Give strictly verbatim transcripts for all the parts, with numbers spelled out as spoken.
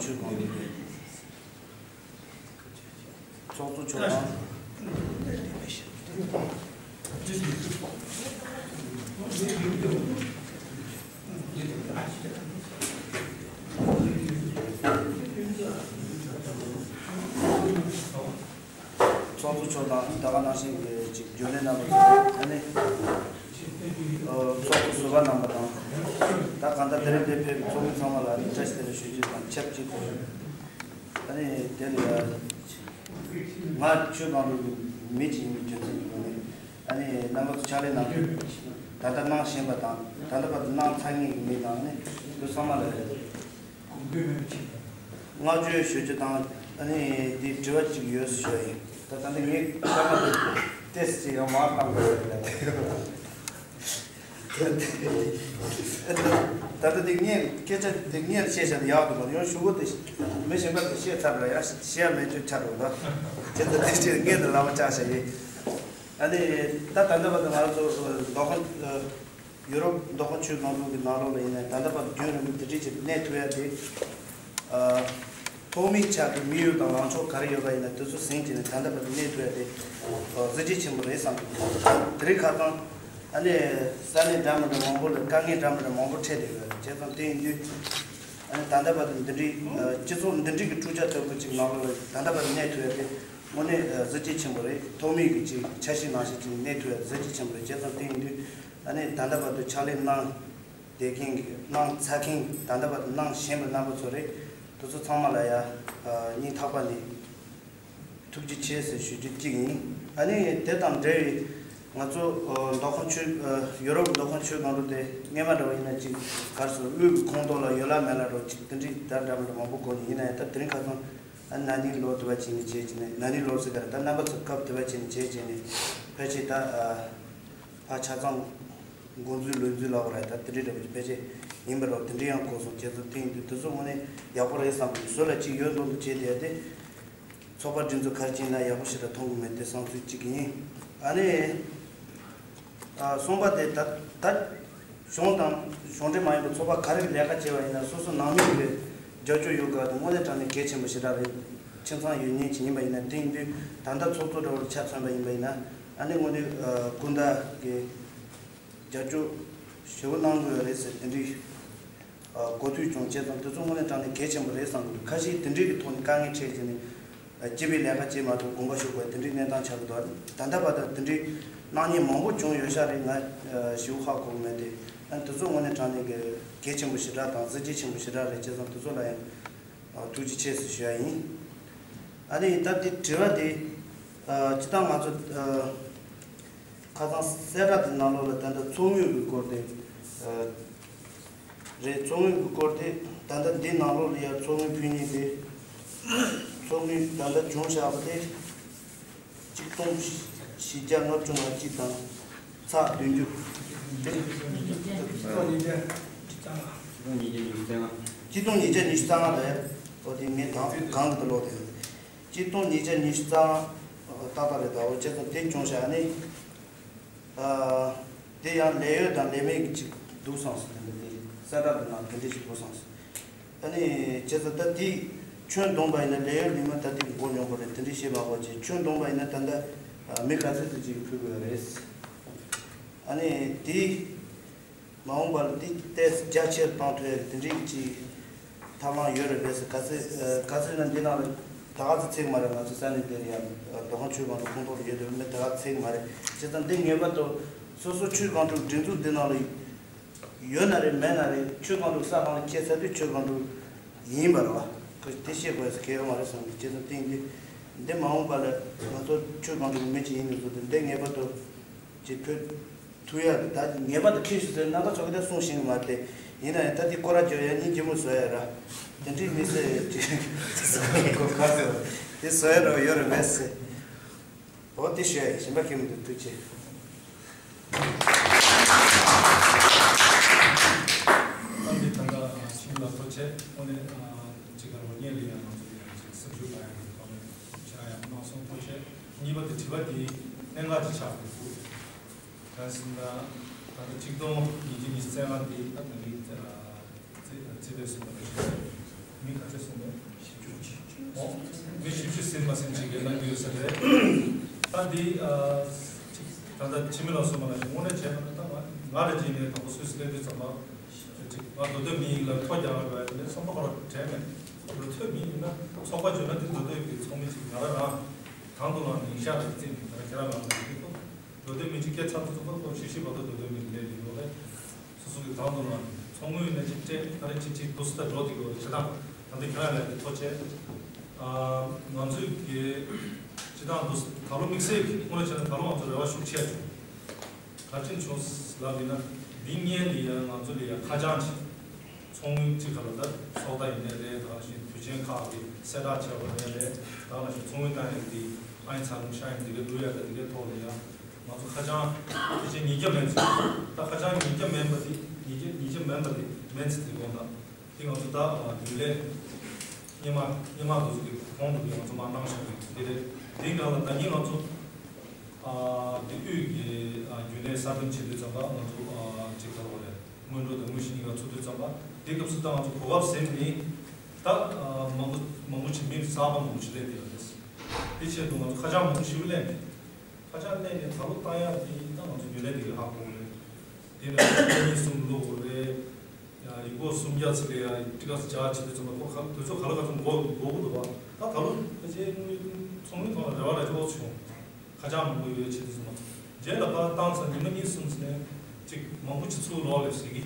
ཆོས་གང་ལུགས་ཀྱི་ཚོགས་གཙོ་མཆོག་དང་། ཚོགས་གཙོ་མཆོག་དང་ད་ག་ནང་བཞིན་གྱི་ཅིག་རྒྱུན་ལས་རྣམ་པ་ཚོ། ཨ་ནི་ཚོགས་གཙོ་ཟུར་པ་རྣམ་པ་དང་། ད་གང་ལྟར་དེ་རིང་འདིར་ཕེབས་པའི་ཚོགས་མི་ཚང་མ་ལ་ཨ་ནི་བཀྲ་ཤིས་བདེ་ལེགས་ཞུ་རྒྱུ་དང་ཆབས་ཅིག་ཨ་ནི་དེ་ལ་ང་ཆོས་གང་ལུགས་ཀྱི་མི་ཅིག་ཡིན་པའི་རྒྱུ་མཚན་གྱི་སྒོ་ནས། ཨ་ནི་རྣམ་པ་ཚོ་ཕྱག་ལས་གནང་རྒྱུ། ད་ལྟ་གནང་བཞིན་པ་དང་ད་ལྟ་བར་དུ་གནང་ཚར་མཁན་གྱི་མི་དང་ཨ་ནི་དེ་ཚང་མ་ལ་བསྔགས་བརྗོད་ཞུ་རྒྱུ་དང་། ཨ་ནི་འདི་དྲི་བ་གཅིག་ཡོད་ཞུ་ཡ་ཡིན། ད་ད་ལྟ་ངས་བཤད་མ་ཐུབ་ཏེ་ཏེས་ཅིག་ཡང་མར་བཏང་དགོས་ཡོད་ལ། ད་ལྟ་འདི་ངས་སྐད་ཆ་འདི་ངས་བཤད་བཞག་ན་ཡག་འདུག་གམ། ཡང་ཞུ་གོ་དེ་མི་གཞན་པ་དེ་བཤད་ཚར་ལ་ཡང་བཤད་མེད་དུས་ཆགས་འགྲོ་ལ། དེ་ད་དེ་ཅིག་ངས་འདི་ལམ་བཅག་བཞག་ཡིན། ཨ་ནི་ད་ད་ལྟ་བར་དུ་ང་ཚོ་མདོ་ཁམས། ཡུ་རོབ་མདོ་ཁམས་ཆོས་གང་ལུགས་ཀྱི་ནང་ལོགས་ལ་ཡིན་ན་ད་ལྟ་བར་དུ་རྒྱུན་རིང་པོ་དེ་འདྲ་ཅིག་གནས་ཐུབ་ཡ་དེ། ཨ། ཐོག་མའི་ཆར་གྱི་དམིགས་ཡུལ་དང་ལངས་ཕྱོགས་ག་རེ་ཡོད་པ་ཡིན་ན་དེ་ཚོ་ཟིན་བྱས་ནས་ད་ལྟ་བར་དུ་གནས་ཐུབ་ཡ་དེ། ཨ། གཟི་བརྗིད་ཆེན་པོ་རེད་བསམ་གྱི་འདུག་དེ་རིང་ཁ་སང་ཨ་ནི་ས་གནས་འདྲ་མི་འདྲ་མང་པོ་ལ་དཀའ་ངལ་འདྲ་མི་འདྲ་མང་པོ་འཕྲད་བསྡད་ཡོད་རེད། བྱས་ཙང་དེ་ཡིན་དུས་ཨ་ནི་ད་ལྟ་བར་དུ་འདི་འདྲའི་ཨ་སྤྱི་ཚོགས་འདི་འདྲའི་གི་འཁྲུག་ཆ་དོད་པོ་ཅིག་ནང་ལོགས་ལ་ད་ལྟ་བར་དུ་གནས་ཐུབ་ཡ་དེ་དངོས་གནས་ཨ་གཟི་བརྗིད་ཆེན་པོ་རེད། ཐོག་མའི་གི་ཅིག་འཆར་གཞི་ནང་བཞིན་ཅིག་གནས་ཐུབ་ཡ་གཟི་བརྗིད་ཆེན་པོ་རེད། བྱས་ཙང་དེ་ཡིན་དུས། ཨ་ནི་ད་ལྟ་བར་དུ་ཕྱག་ལས་གནང་བསྡད་མཁན་གྱི་གནང་ཚར་མཁན་ད་ལྟ་བར་དུ་གནང་བཞིན་པའི་རྣམ་པ་ཚོ་རེད། དེ་ཚོ་ཚང་མ་ལ་ཡ་སྙིང་ཐག་པ་ནས་ཐུགས་རྗེ་ཆེ་ཟེར་ཞུ་རྒྱུ་གཅིག་ཡིན། ཨ་ནི་དེ་དང་འབྲེལ་བའི་ང་ཚོ་མདོ་ཁམས་ཆོས་ཡུ་རོབ་མདོ་ཁམས་ཆོས་གང་རུ་དེ་སྔས་མ་འདྲ་བ་ཡིན་ན་ཅིག་གར་སོང་དབུས་ཀྱི་ཁོངས་གཏོགས་ལ་ཡོད་ལ་མེད་ལ་འགྲོ་ཅིག་དེ་འདྲའི་ད་འདྲ་མི་འདྲ་མང་པོ་གོ་ནས་ཡིན་ན་ཡང་ད་དེ་རིང་ཁ་སང་ཨ་ན་ནིང་ལོ་དུ་བ་ཅིག་ནས་བྱས་ཀྱི་ནས་ན་ནིང་ལོ་ཟེར་ག་རེ་ད་རྣམ་པ་ཚོ་སྐབས་དུ་བ་ཅིག་ནས་བྱས་ཀྱི་ནས་ཕལ་ཆེར་ད་ཕ་ཆ་ཚང་། འགོ་འཛུལ་ལོ་འཛུལ་ལབ་དགོས་རེད། ད་དེ་འདྲའི་འདྲ་པོ་ཅིག་ཕལ་ཆེར་ཡིན་པ་རེད། དེ་འདྲའི་ཡང་གོ་སོང་། བྱས་ཙང་དེ་ཡིན་དུས་དེ་ཚོ་དངོས་གནས་ཡག་པོ་རེད་བསམ་གི་འདུག་བཟོ་ལ་ཅིག་ཡོད་མདོག་མདོག་བྱས་བསྡད་དེ། ཚོགས་པ་སྒྲིག་འཛུགས་ག་རེ་བྱས་ན་ཡག་པོ་ཞིག་ལ་མཐོང་གི་མེད་དེ་བསམ་ཚུལ་གཅིག་ཡིན། ཨ་ནི། ཨ་གསུམ་པ་དེ་ད་ད་གཞུང་དང་གཞུང་འབྲེལ་མ་ཡིན་པའི་ཚོགས་པ་ག་རེ་ལས་ཀ་བྱས་པ་ཡིན་ན་སོ་སོ་ནང་མི་གི་རྒྱབ་སྐྱོར་ཡོད་དགོས་དེ་དངོས་གནས་དྲང་གནས་གལ་ཆེན་པོ་ཞེ་དྲག་རེད། ཁྱིམ་ཚང་ཡོད་མཁན་ཅིག་ཡིན་པ་ཡིན་ན། དེ་ཡིན་དུས་ད་ལྟ་ཚོགས་གཙོ་འདྲ་བོར་ཆ་མཚོན་པ་ཡིན་པ་ཡིན་ན་ཨ་ནི་དངོས་གནས་ཨ་སྐུ་ཟླ་གི་རྒྱབ་སྐྱོར་ཞེ་པོ་གནང་དགོས་རེད་ཟེར་དེ་འདྲའི་ཨ་གོ་ཐོས་བྱུང་། བྱས་ཙང་དེ་ཚོ་དངོས་གནས་དྲང་གནས་གལ་ཆེན་པོ་རེད་བསམ་གི་འདུག་ཁ་ཤས་དེ་འདྲའི་གི་ཐོག་ནས་དཀའ་ངལ་འཕྲད་བྱས་ནས་ཨ་སྤྱི་པའི་ལས་ཀ་བྱེད་མ་ཐུབ་དགོངས་པ་ཞུ་དགོས་དེ་འདྲའི་གནས་སྟངས་ཆགས་ཀྱི་འདུག་ད་ལྟ་བར་དུ་དེ་འདྲའི་གནང་མཁན་མང་པོ་བྱུང་ཡོད་ཤག་རེད། ང་ཨ་ཞེ་པོ་ཧ་གོ་གི་མེད་དེ། ཨ་དེ་ཚོ་དངོས་གནས་དྲང་གནས་གི་གལ་ཆེན་པོ་ཞེ་དྲག་དང་གཟི་བརྗིད་ཆེན་པོ་ཞེ་དྲག་རེད། བྱས་ཙང་དེ་ཚོ་ལ་ཡང་ཨ་ཐུགས་རྗེ་ཆེ་ཟེར་ཞུ་ཡ་ཡིན། ཨ་ནི་ད་དེ་དྲི་བ་དེ་ཨ་སྤྱིར་བཏང་ང་ཚོ་ཨ་ཁ་སང་གསལ་བསྒྲགས་དེ་ནང་ལོགས་ལ་ད་ལྟ་ཚོགས་དངུལ་གྱི་སྐོར་དེ་ཨ་རེད། ཚོགས་དངུལ་གྱི་སྐོར་དེ་ད་ལྟ་འདི་ནང་ལོགས་ལ་ཡ་ཚོགས་དངུལ་ཕུལ་མཁན་དེ་ཚོགས་དངུལ་ད་ལྟ་བྱུང་བཞག་པ་དེ་གཅིག་སྟོང་བཞི་བརྒྱ་ལྔ་བཅུ་ང་གཅིག་དང་ཚེག་བདུན་ཅུ། གཅིག་སྟོང་ཉིས་བརྒྱ་ཉི་ཤུ་རྩ་ལྔ། གཅིག་སྟོང་ཉིས་བརྒྱ་ཉི་ཤུ་རྩ་ལྔ་ལ་ཡ། འོ་དེ་ངས་དང་གང་གི་ད་ལོག་དེ་གཅིག་སྟོང་ཉིས་བརྒྱ་ཉི་ཤུ་རྩ་ལྔ་ཏག་ཏག་རེད། ད་འོ་བྱས་ཙང་དེ་བྱུང་བཞག་ནི། ཨ་དེ་ཡང་ལས་ཡོད་དང་ལས་མེད་ཀྱི་ཅིག་འདུག་བསམ་སོང་། དེ་འདྲ་དེ་གསལ་བསྒྲགས་དེ་ནང་དེ་འདྲ་ཞིག་འདུག་བསམ་སོང་། ཨ་ནི་བྱས་ཙང་ད་དེ་ཁྱོན་བསྡོམས་པ་ཡིན་ན་ལས་ཡོད་ལས་མེད་ད་དེ་གི་མགོ་ཉོག་པོ་རེད། དེ་འདྲ་བཤད་མ་དགོས་ཅིག་ཁྱོན་བསྡོམས་པ་ཡིན་ན་ད་ལྟ་ཨ་མི་ག་ཚོད་ཙམ་ཅིག་ཕུལ་དགོས་རེད། ཨ་ནི་དེ། མ་འོངས་པར་འདི་ཏོག་ཙམ་རྒྱ་ཆེར་གཏོང་ཐུབ་ཡག་དེ་འདྲའི་ཅིག་ཐབས་ལམ་ཡོད་རེད་པས་ཟེར། ག་ཚོད་ཨ་ག་ཚོད་ན་འདི་ནང་ལ་ད་ག་ཚོད་ཚད་མ་རེད། ང་ཚོ་ས་གནས་འདིར་ཡང་མདོ་ཁམས་ཆོས་གང་རུ་ཁོངས་གཏོགས་ལ་ཡོད་དུས་མི་ད་ག་ཚད་མ་རེད། བྱས་ཙང་འདི་ངེས་པར་དུ་སོ་སོ་ཆོས་གང་རུ་སྒྲིག་འཛུགས་འདི་ནང་ལ་ཡོད་ན་རེད་མེད་ན་རེད། ཆོས་གང་རུ་ས་གང་ལ་ཁྱེད་ས་དུས་ཆོས་གང་རུ་ཡིན་པ་རེད་བ། ཁོས་དེ་བཤད་དགོས་ཟེར་གལ་ཡོད་མ་རེད་བསམ་གི། བྱས་ཙང་འདི་འདི་འདི་མ་འོངས་པ་ལ་ང་ཚོ་ཆོས་གང་རུ་མི་ཅིག་ཡིན་ནས་བཟུང་སྟེ་འདི་ངེས་པར་དུ། ཅིག་ཕུལ་ཐུབ་ཡག་གི་ད་ངེས་པར་དུ་ཁྱོད་ཤི་ཟེར་རྣམ་པ་ཚོ་གི་ད་གསུང་ཤེས་གི་མ་རེད་དེ། ཡིན་ན་ཡང་ད་དེ་སྐོར་ར་བརྗོད་ཡག་སྙིང་རྗེ་མོ་བཟོ་ཡག་ར། དེ་འདྲའི་མི་སེ་ཅིག་གོ་ཁ་ཟེར་བ་དེ་བཟོ་ཡག་ར་ཡོད་རེད་མེད་ཟེར། འོ་དེ་ཞུ་ཡག་ཡིན། གཞན་པ་གང་མི་འདུག་ཐུགས་རྗེ་ཆེ། ཨ་ནི་ད་ལྟ་ཆིང་ལ་ཐུགས་རྗེ་ཆེ། དངོས་གནས་ཅིག་ག་རོ་ཉེ་ལི་ཡང་ང་ཚོ་ཡང་ཅིག་སེམས་ཤུགས་ལ་ཡང་ཐོག་ནས་ཕྱག་ཡང་གནང་སོང་། ཐུགས་རྗེ་ཆེ། གཉིས་པ་དེ་དྲི་བ་དེ་གནད་འགག་ཅིག་ཆགས་འདུག་ག་ཟེར་ན་ད་ལྟ་ཆིག་སྟོང་ཉིས་བརྒྱ་ཉི་ཤུ་རྩ་ལྔ་དེ་ད་ལྟ་མི་རྩིས་རྩིས་པས་གསུངས་པ་དེ་མི་ག་ཚོད་གསུངས་པས། མི་བཞི་བཅུ་ཟིན་མ་ཟིན་ཅིག་གིས་གནང་གི་ཡོད་ས་རེད། ད་འདི་ཨ་ཅིག་ད་ལྟ་འཆི་མེད་ལགས་གསུངས་པ་ནང་བཞིན་དངོས་གནས་བྱས་པ་ན། ད་ང་ང་རང་གཅིག་ནས་དང་པོ་སུད་སི་སླེབས་དུས་ཙམ་པ་ཅིག་ང་མདོ་སྟོད་མི་ཡིན་ལ་ཐོ་རྒྱག་པ་ཡིན་ནའི་བསམ་པ་ཁོ་རང་དྲན་མེད། མདོ་སྟོད་མི་ཡིན་ན་ཚོགས་པ་བརྗོད་ན་དེ་མདོ་སྟོད་ཀྱི་ཚོགས་མི་ཅིག་ང་རང་རང་དང་དུ་ལངས་ནས་ཡིན་ཤག་རེད། བརྩིས་ནས་ད་ཁྱེད་རང་ལ་ཡིན་དུས། མདོ་སྟོད་མི་གཅིག་སྐད་ཚགས་ཚུད་ཚུད་པ་ཁོ་ཤི་ཤི་བར་དུ་མདོ་སྟོད་མི་ལས་ཡིན་ནོ་རེད། སོ་སོ་གི་དང་དུ་ལ་ཚོགས་དངུལ་ནས་ཅིག་སྤྲད་ད་རེས་ཅིག་ཅིག་འདུག་སེ་ད་འགྲོ་དེ་གོ་བྱེད་སྟངས་ད་ལྟ་ཁྱེད་རང་ལས་དེ་ཐོ་ཆད། ང་ཚོས་ཀྱི་སྤྱི་བཏང་འདུག་ད་ལོ་དམིགས་བསལ་གྱི་དངོས་གནས་བྱས་ན་ད་ལོ་ང་ཚོ་རེ་བ་ཤུགས་ཆེ་བྱུང་། ག་རེ་བྱུང་ལབ་ཡིན་ན། འདི་སྔོན་ལ་ཡ་ང་ཚོ་ལ་ཡ་ཁ་བྱང་ཅིག་ཚོགས་དངུལ་གཅིག་ག་ལ་ད་ཚོགས་ད་ཡིན་ནའི་རེད། ད་ག་ནང་བཞིན་དུས་ཆེན་ཁག་གི་གསལ་བསྒྲགས་བྱས་པ་ཡིན་ནའི་རེད། ད་ག་ནང་བཞིན་ཚོགས་དངུལ་བཏང་ཡག་གི་ཨ་ཡིན་ཚ་ལུང་ཤ་ཡིན་འདི་གའི་བསྡུ་ཡག་དང་འདི་གའི་ཐོག་ལ་ཡང་ང་ཚོ་ཁ་བྱང་དེ་བཞིན་ཉིས་བརྒྱ་མན་ཙམ། ད་ཁ་བྱང་ཉིས་བརྒྱ་མན་པ་དེ་ཉིས་བརྒྱ་ཉིས་བརྒྱ་མན་པ་དེ་མན་ཙམ་དེ་དགོངས་དག་དེ་ང་ཚོ་ད་རྒྱུན་ལས་སྔོན་མ་སྔོན་མ་དེ་ཚོ་གི་གོང་དུ་གི་ང་ཚོ་མར་གནང་བཞག་གི་དེ་རེད། དེའི་སྒང་ལ་ད་ནི་ང་ཚོ་དེ་དབུས་ཀྱི་རྒྱུན་ལས་གསར་འདེམས་བྱེད་དུས་ཙམ་པ་ང་ཚོ་གཅིག་ག་ལ་བ་རེད། སྔོན་འགྲོ་དང་དངོས་གཞི་གཉིས་ཀ་ཚུགས་དུས་ཙམ་པ་དེ་སྐབས་སུ་ད་ང་ཚོ་གོ་སྐབས་ཟིན་ནི་ད་མང་པོ་མང་པོ་ཅིག་མི་གསར་པ་མང་པོ་ཞིག་སླེབས་བསྡད་ཡོད་རེད། དེ་ཆེད་དུ་ང་ཚོ་ཁ་བྱང་མང་པོ་ཞིག་ལེན་ནས་ཁ་བྱང་ལེན་ནས་ད་ལོ་བཏང་ཡག་དེ་ད་ང་ཚོ་རྒྱུན་ལས་དེ་གི་ཧ་གོ་གི་རེད། དེ་ནས་ཁ་བྱང་གཉིས་གསུམ་བླུག་དགོས་རེད། ཡང་ཡིག་སྐོགས་སུམ་བརྒྱ་ཙམ་ལས་ཡང་ཏི་ཀ་སི་བརྒྱ་བྱེད་དུས་ཙམ་པ་ཁོ་ག་དུས་ཚོད་ག་ལ་ག་ཚོད་འགོར་འགོར་གི་འདུག་བ། ད་ད་ལོ་ཕལ་ཆེར་དངུལ་ཚོགས་དངུལ་ཐོག་ལ་རེ་བ་རེ་ཅོག་བྱུང་། ཁ་བྱང་མང་པོ་ཡོད་བྱེད་དུས་ཙམ་པ། རྗེས་ལ་ཕར་བཏང་ཚར་ཉི་མ་གཉིས་གསུམ་ཙམ་ནས་ཅིག་མང་པོ་ཅིག་ཚུར་ལོག་སླེབས་ཟེར་གི།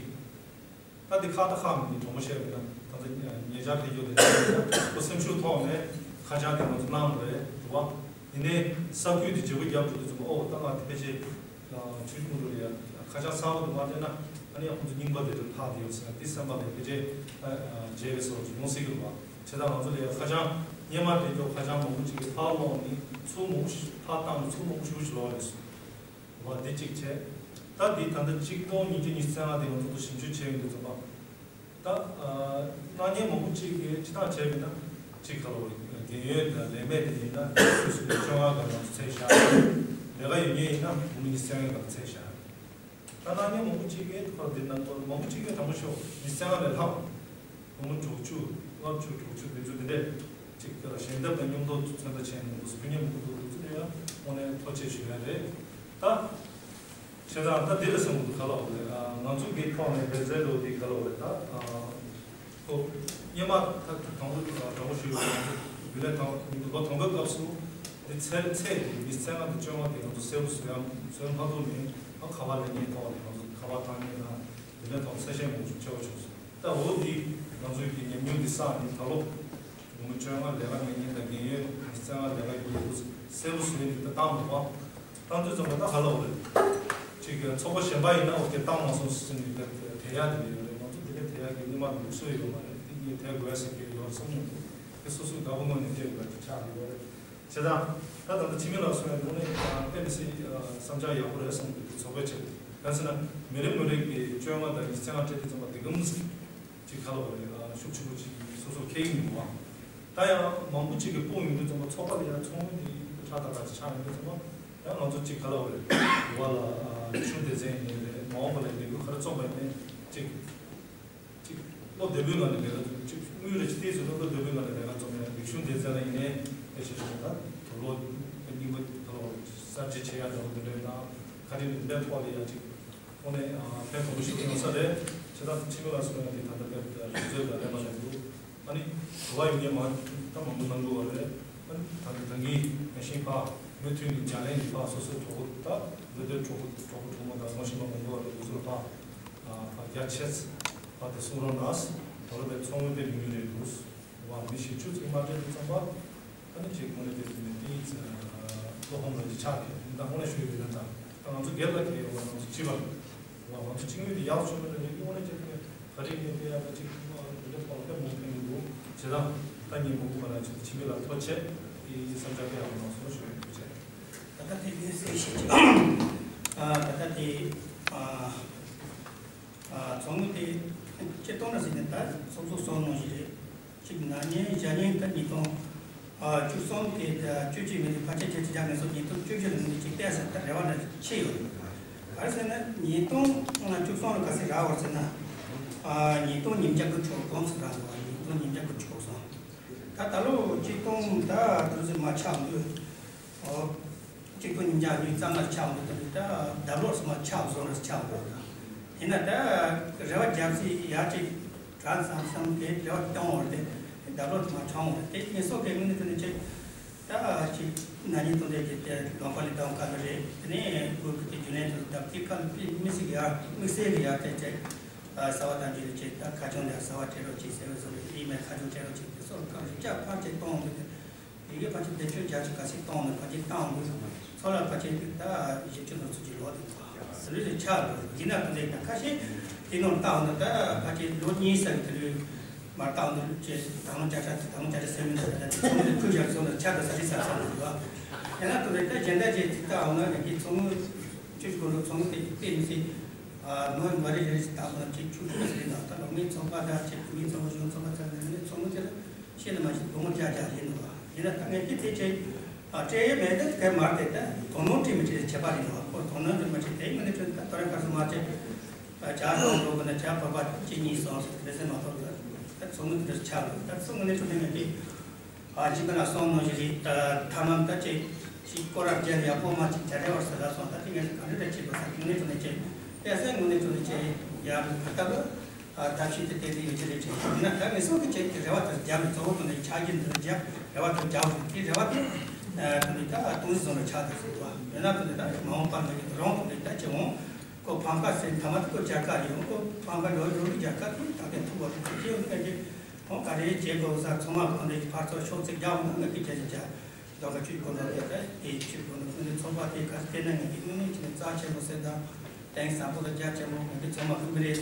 ད་འདི་ཁག་ད་ཁག་མིན་གྲོགས་མོ་བཤད་པ་ཡིན་ན་ད་ལྟ་ཉེ་ཆར་ཕེབས་ཡོད་དེ་ཁོ་སེམས་ཤུགས་ཐོག་ནས་ཁ་བྱང་དེ་ང་ཚོ་གནང་དགོས་རེད་འདུག་བ། ཡིན་ནའི་ས་ཁུལ་དེ་བརྗེ་པོ་རྒྱབ་འགྲོ་དུས་ཙམ་པ་ཨོ་ད་ང་དེ་ཕལ་ཆེར་ཆུ་ཁུང་རུ་ལ་ཡ་ཁ་བྱང་གསར་པ་དུ་མ་བསྟན་ན་ཨ་ནི་ཡང་ཁོང་ཚོ་རྙིང་པ་དེ་ཚོ་ལྷག་དེ་ཡོད་ཟེར་ན་དེ་སེམས་པ་ལ་ཕལ་ཆེར་བརྗེ་རེད་སོགས་ཀྱི་ཡོང་སྲིད་ཀྱི་རེད་བ། བྱས་ཙང་ང་ཚོ་ལ་ཡ་ཁ་བྱང་སྔོན་མ་དེ་ཚོ་ཁ་བྱང་མང་པོ་ཅིག་གི་ཕར་སློག་ནི་ཚུར་མང་པོ་ཞིག་ཕར་བཏང་ནི་ཚུར་མང་པོ་ཞིག་ཞིག་ལོག་རེད་སོང་། བ་འདི་གཅིག་བྱས། ད་འདི་ད་ལྟ་གཅིག་སྟོང་ཉིས་བརྒྱ་ཉི་ཤུ་རྩ་ལྔ་དེ་ང་ཚོ་ཚོ་ཞིབ་འཇུག་བྱས་ཡོང་དུས་ཙམ་པ། ད་སྣང་བརྙན་མང་པོ་གཅིག་གིས་སྤྱི་བཏང་བྱས་པ་ཡིན་ན་གཅིག་ག་ལ་བ་རྒན་ཡོལ་དང་ལས་མེད་དེ་ཡིན་ན་སུད་སི་བཅོ་ལྔ་ག་ང་ཚོ་ཚད་བཞག་ལས་ཀ་ཡོད་མཁན་ཡིན་ན་བུ་མོ་ཉི་ཤུ་རྩ་ལྔ་ག་ཚད་བཞག་ད་སྣང་བརྙན་མང་པོ་གཅིག་གིས་ཁོ་འདི་ན་ཁོ་མང་པོ་གཅིག་གིས་དྲང་པོ་ཤོད་ཉི་ཤུ་རྩ་ལྔ་ལས་ལྷག་སྒོར་མོ་དྲུག་ཅུ། ལྔ་བཅུ། དྲུག་ཅུ། བདུན་ཅུ་འདི་འདྲས་ཅིག་ཞལ་འདེབས་དང་མཉམ་དུ་མཚོན་རྟགས་བྱས་ནས་འདུག་སེ་ཕུལ་མཁན་མང་པོ་འདུག་དེ་ཚོ་ལ་ཡང་དངོས་གནས་ཐུགས་རྗེ་ཆེ་ཞུ་ཡ་རེད། ད་བྱས་ཙང་ད་འདི་ལ་སེམས་འགུལ་ག་ལ་འོང་རེད། ང་ཚོ་གི་ཐོག་ནས་འབད་རྩོལ་འགྲོ་འདི་ག་ལ་འོང་རེད། ད་ཁོ་སྔོན་མ་ད་དང་པོ་དང་པོ་ཞུས་པ་ང་ཚོ་རྒྱུན་ལས་དང་ལོ་དང་པོའི་སྐབས་སུ་འདི་ཚད་ཚད་འདི་ཉི་ཤུ་རྩ་ལྔ་དང་བཅོ་ལྔ་དེ་ང་ཚོ་གསལ་པོ་བཟོ་ཡ་བཟོས་མ་ཐུབ་ནས་ཨ་ཁ་པར་ལེན་མཁན་ཐོག་ནས་ང་ཚོ་ཁ་པར་བཏང་མཁན་དང་རྒྱུན་ལས་ཐོག་གསལ་བཤད་མང་པོ་ཞིག་བྱས་པ་བྱུང་སོང་། ད་འོ་འདི་ང་ཚོའི་གི་ཉམས་མྱོང་འདི་བསགས་ནས་ད་ལོ་ཉིས་སྟོང་བཅོ་ལྔ་ལས་ཀ་ལས་མཁན་དང་རྒན་ཡོལ་ཉི་ཤུ་རྩ་ལྔ་ལས་ཀ་ཡོད་དགུ་གསལ་པོ་བཟོས་ནས་ད་བཏང་མ་བ། བཏང་དུས་ཙམ་པ་ད་ག་ལ་འོ་རེད། ཅིག་གི་ཚོགས་པ་གཞན་པ་ཡིན་ན་འོ་དེ་བཏང་མ་སོང་ཟེར་ནས་དེ་དེ་ཡག་དེ་ཡོད་རེད། ང་ཚོ་དེ་ག་དེ་ཡག་གི་སྣེ་མ་ལུགས་སྲོལ་ཡོད་མ་རེད། དེ་གཉིས་དེ་དགོས་ཟེར་གི་ཡོད་བསམ་མྱོང་འདུག་དེ་སོ་སོའི་དགའ་པོ་ངོས་ནས་སྤྲད་དགོས་པ་ཆགས་ཡོད་རེད། བྱས་ཙང་ད་ད་ལྟ་འཆི་མེད་ལགས་གསུངས་ཡ་དེ་ནི་ཨེ་ལི་སི་བསམ་འཆར་ཡག་པོ་རེད་བསམ་གི་འདུག་ཚོགས་པའི་ཆེད་དུ། གང་ཟེར་ན་མི་རེ་མི་རེ་གི་བཅོ་ལྔ་དང་ཉི་ཤུ་རྩ་ལྔ་སྤྲད་དུས་ཙམ་པ་དེ་གམ་ཅིག་ག་ལ་བ་རེད། ཤུགས་ཆེན་པོ་ཅིག་སོ་སོ་ཁེག་མི་འདུག་བ། ད་ཡང་མང་པོ་ཅིག་གི་དཔུང་ཡོང་དུས་ཙམ་པ་ཚོགས་པ་ལ་ཡང་ཚོགས་མི་དེ་ཁྲག་ཐག་ཁ་ཅིག་ཆགས་ཡོང་དུས་ཙམ་པ་ཡང་ང་ཚོ་ཅིག་ག་ལ་བ་རེད། འདི་བ་ལ་རིག་གཞུང་སྡེ་ཚན་ཡིན་རེད། མ་འོངས་པ་ལ་ལས་འགུལ་ག་རེ་རྩོམ་པ་ཡིན་ནའི་ཅིག་ཅིག་བློ་བདེ་པོའི་ངང་ནས་ལས་ཀ་ཅིག་དངུལ་རེ་ཅིག་ཏོག་ཙམ་བློ་བདེ་པོའི་ངང་ནས་ལས་ཀ་རྩོམ་ཡ། རིག་གཞུང་སྡེ་ཚན་ལ་ཡིན་ནའི་ཨེ་ཤེས་ཤོག་ད་དུ་ལོ་རྙིང་པ་ད་ལོ་གསར་བརྗེ་བྱེད་ཡ་འདྲ་བོ་འདི་འདྲའི་ནང་ག་རེ་འདི་འདྲའི་ཐོག་ལ་ཡ་ཅིག་དངོས་གནས་ཕན་ཐོགས་པོ་ཞིག་ཡོང་ས་རེད། བྱས་ཙང་འཆི་མེད་ལགས་གསུངས་ཡ་འདི་ད་ལྟ་དཔེ་ཞུ་ཚོད་ལ་ལས་པ་ལས་འདུག་ཨ་ནི་གོ་བ་ཡོད་མཁན་མང་ད་མང་པོ་གནང་གི་ཡོད་རེད། ཨ་ནི་ད་ད་གིན་ནང་བཞིན་ཕ་མུ་མཐུད་ནས་རྒྱ་ལན་གྱི་ཕ་སོ་སོའི་གྲོགས་པོ་ད་བོད་དོན་གྲོགས་པོ་གྲོགས་པོ་གྲོགས་མོ་དང་ངོ་ཤེས་པ་མང་པོ་ཡོད་རེད། འདི་ཚོར་ཕ་ཕ་རྒྱ་ཆེ་ཚ་ཕ་དེ་གསུང་རོགས་གནང་། ད་ལོ་དེ་ཚོགས་དངུལ་དཔེ་ཉུང་ཉུང་རེད་འདུག་བ། མི་བཞི་བཅུ་ཙམ་མ་སྤྲད་དུས་ཙམ་པ་ཨ་ནི་ཅིག་དངོས་གནས་དེ་དེ་ནས་ཏིས་བློ་ཕམ་རང་ཅིག་ཆགས་ཏེ་ད་དངོས་གནས་ཞུ་ཡི་ཡོད་ན་ད་ད་ང་ཚོ་སྒེར་ལ་ཁེལ་ཡོད་པ་ང་ཚོ་སྤྱི་པ་ལ་ང་ཚོ་སྤྱི་དངུལ་དེ་ཡག་ཤོས་མེད་ན་རེད། དངོས་གནས་ཅིག་ག་རེ་ཡིན་དེ་ཡག་ད་ཅིག་འདི་འདྲ་ཐོག་ལ་དཔེ་མང་ཕན་གི་འདུག་བྱས་ཙང་ད་ངས་མང་པོ་མ་ལ་ཅིག་ཕྱི་མི་ལ་ཐོ་ཆད་དེ་བསམ་འཆར་དཔེ་ཡག་པོ་གནང་སོང་ཞུ་ཡོད་ཅེས། ད་ལྟ་དེ་ལས་སེ་ཤེས་ཀྱི་ད་ལྟ་དེ་ཚོགས་དངུལ་དེ་སྤྱིར་བཏང་ལ་ཟེར་ནས་ད་ཚོགས་གཙོ་གསུངས་ནང་བཞིན་རེད། གཅིག་ན་ནིང་བཞག་ཉིན་ད་ཉིས་སྟོང་བཅུ་གསུམ་གི་བཅུ་གཅིག་མི་ཚེ་ཕལ་ཆེར་ཁྱེད་ཀྱི་ཆ་ངེས་སོ་ཉིས་སྟོང་བཅུ་བཞི་ལ་ངས་ཅིག་བལྟས་ཟེར་ད་རེ་བ་འདྲ་ཆེ་ཡོད། ག་རེ་ཟེར་ན་ཉིས་སྟོང་བཅུ་གསུམ་ལ་ག་ཚད་རག་བར་ཟེར་ན་ཉིས་སྟོང་ཉིས་བརྒྱ་དགུ་བཅུ་གོ་གསུམ་ཟེར་རག་འདུག་ཉིས་སྟོང་ཉིས་བརྒྱ་དགུ་བཅུ་གོ་གསུམ། ག་ ད་ལོ་གཅིག་སྟོང་ད་དུ་ཟིག་མ་ཆགས་འདུག་ཨོ། གཅིག་སྟོང་ཉིས་བརྒྱ་ཉི་ཤུ་རྩ་ལྔ་ཆགས་འདུག་ད་ལོ་སུ་མ་ཆགས་བཟོ་ར་ཆགས་འདུག་ཡིན་ན་ད་རེ་བ་རྒྱབ་སྲིད་ཡར་གཅིག་དྲན་བསམ་བསམ་དེ་རེ་བ་གཏོང་བར་དེ་ད་ལོ་མ་ཆགས་འོང་དེ་ངེས་སོགས་ཀྱི་ངོས་ནས་དུ་ནས་ཅིག་ད་ཅིག་ན་ནིང་སྟོང་དེ་གི་དེ་ལོང་པ་ལི་དང་ག་ལ་རེད། དེ་ནས་གུ་གི་དེ་རྒྱུན་ལས་དུ་ད་དེ་ག་ལ་དེ་མི་སྲིད་ཡར་དམིགས་བསལ་གྱི་ཡར་དེ་ཅིག་གསར་བ་དང་འབྲེལ་ཅིག་ད་ཁ་ཆུང་ལ་གསར་བ་སྤྲད་རོགས་ཅིག་ཟེར་བའི་བཟོ་འདྲ་ཨི་མེལ་ཁ་ཆུང་སྤྲད་རོགས་ཅིག་དེ་སོགས་གང་ཞིག་ཅག་ཕར་ཅིག་གཏོང་འདུག་དེ་གི་ཕར་ཅིག་འདེམས་སྤྱོད་རྒྱག་ཅིག་ག་ཞིག་གཏོང་ནས་ཕར་ཅིག་བཏང་འདུག་ཚོ་ལ་ཕར་ཅིག་ད་ཞིབ་ཆ་ནོར་ཚུལ་གྱི་ལོག་དེ་འདུག་ཟེར་ལུས་དེ་ཆགས་འདུག་ཡིན་ན་དེ་འདྲ་ད་ཁ་ཤས་དེ་ནོར་བཏང་འདུག་ད་ཕར་ཅིག་ལོ་གཉིས་ཙམ་གྱི་དུས་མར་བཏང་འདུག་ཅེས་དང་བླངས་བརྒྱ་ཕྲག་དང་བླངས་བརྒྱ་ཕྲག་ཟེར་མི་འདུག་ད་ཚོ་མི་ཁུལ་བཞག་ཚོ་ལ་ཆགས་འདུག་ས་ཅིག་ས་ཚང་འདུག་ཡིན་ན་དེ་འདྲ་ད་གཞན་དག་ཅིག་ཅིག་ད་འོང་ན་ཡང་གི་ཚོ་མི་ཅིག་གོ་ལོ་ཚོ་མི་དེ་དེ་མི་སྲིད། མི་མ་རེ་རེ་ཞིག་བཏང་ན་ཅིག་ཆུ་ཆུ་ཟེར་ན་ད་ལོ་མི་ཚོགས་པ་དང་ཅིག་མི་ཚོགས་པ་གཞུང་ཚོགས་པ་ཚང་མ་ནི་ཚོགས་མི་དེ་ལ་ཤེས་ན་མ་ཤེས་སྒོར་མོ་བརྒྱ་བརྒྱ་ཡིན་ནོ། ཡིན་ན་ད་ངས་ཀྱི་དེ་ཅིག་སྤྲད་ཡོད་མེད་དེ་གལ་མར་དེ་ད་དོ་སྣང་སྤྲད་མི་སྤྲད་ཁྱད་པར་ཡིན་ནོ། ཁོ་དོ་སྣང་སྤྲད་མ་སྤྲད་དེ་ངས་ནི་ཁྱོད་ད་དོ་རེ་ག་སུ་མ་བྱེད། བྱ་སོང་འགྲོ་དགོས་ན་བྱ་བ་པ་གཅིག་གཉིས་སོང་ཟེར་དེ་ཟེར་མ་གཏོགས་ད་ཚོགས་མི་དེ་འདྲ་ཆགས་འདུག་ད་ཚོགས་མི་ནི་ཁྱོད་ནས་ངས་ཀྱི། ཨ་ཅིག་ན་སོང་ནོ་ཞིག་རེད། ཐ་མ་ད་ཅིག་ཅིག་སྐོར་ར་རྒྱ་ཡག་པོ་མ་ཅིག་བྱ་རེ་བར་ས་ལ་སོང་། ད་དེ་ངས་ག་འདྲ་འདྲ་བྱེད་དགོས་ས་དངོས་གནས་དྲང་གནས་ཅིག་ཡ་ས་དངོས་གནས་དྲང་གནས་ཅིག་ཡར་ཕར་ལྟ་བུ་ཨ་ཐབས་ཤེས་དེ་དེ་དེ་ཡོད་ཀྱི་རེད་ཅིག་ཡིན་ན་ད་ངས་སོ་གི་ཅིག་གི་རེ་བ་དེ་རྒྱབ་ནས་གཙོ་བོ་དྲང་གནས་ཆ་རྒྱུས་དེ་རྒྱབ་རེ་བ་དེ་རྒྱབ་དེ་རེ་བ་དེ་དྲང་གནས་ད་ཏུང་ཟི་བཟོ་འདྲ་ཆགས་ཐུབ་ཟེར་བ་ཡོད་ན་དྲང་གནས་ད་མ་འོངས་པ་ལ་ཡོད་རང་དྲང་གནས་ད་ཅི་འོང་ཁོ་ཕམ་ཁ་ཟེར་ཐ་མ་དེ་ཁོ་རྒྱ་གར་ཡོང་ཁོ་ཕམ་ཁ་འགྲོ་འགྲོ་རྒྱ་གར་དུ་ད་གིན་ཐུག་པ་དེ་ཁོ་ཅི་ཡོང་གི་ཁོང་ག་རེ་བྱེད་དགོས་ས་ཚང་མ་གང་འདྲ་ཕར་ཚུར་ཤོག་ཚིག་རྒྱག་འོང་ན་ང་གི་རྒྱ་ཆེ་རྒྱ་རྡོ་ཁ་ཆུ་དགོས་ན་དེ་ལྟ་དེ་ཆུ་དགོས་ན་ཁོང་ཚོའི་ཚོགས་པ་དེ་ག་ཚོད་བལྟས་ན་ང་གི་དངོས་གནས་ཀྱི་ནི་རྩ་ཆེན་པོ་ཟེར་དང་གདེང་ཟབ་པོ་དང་རྒྱ་ཆེན་པོ་ང་གི་ཚང་མ་ཁོང་གི་རེད་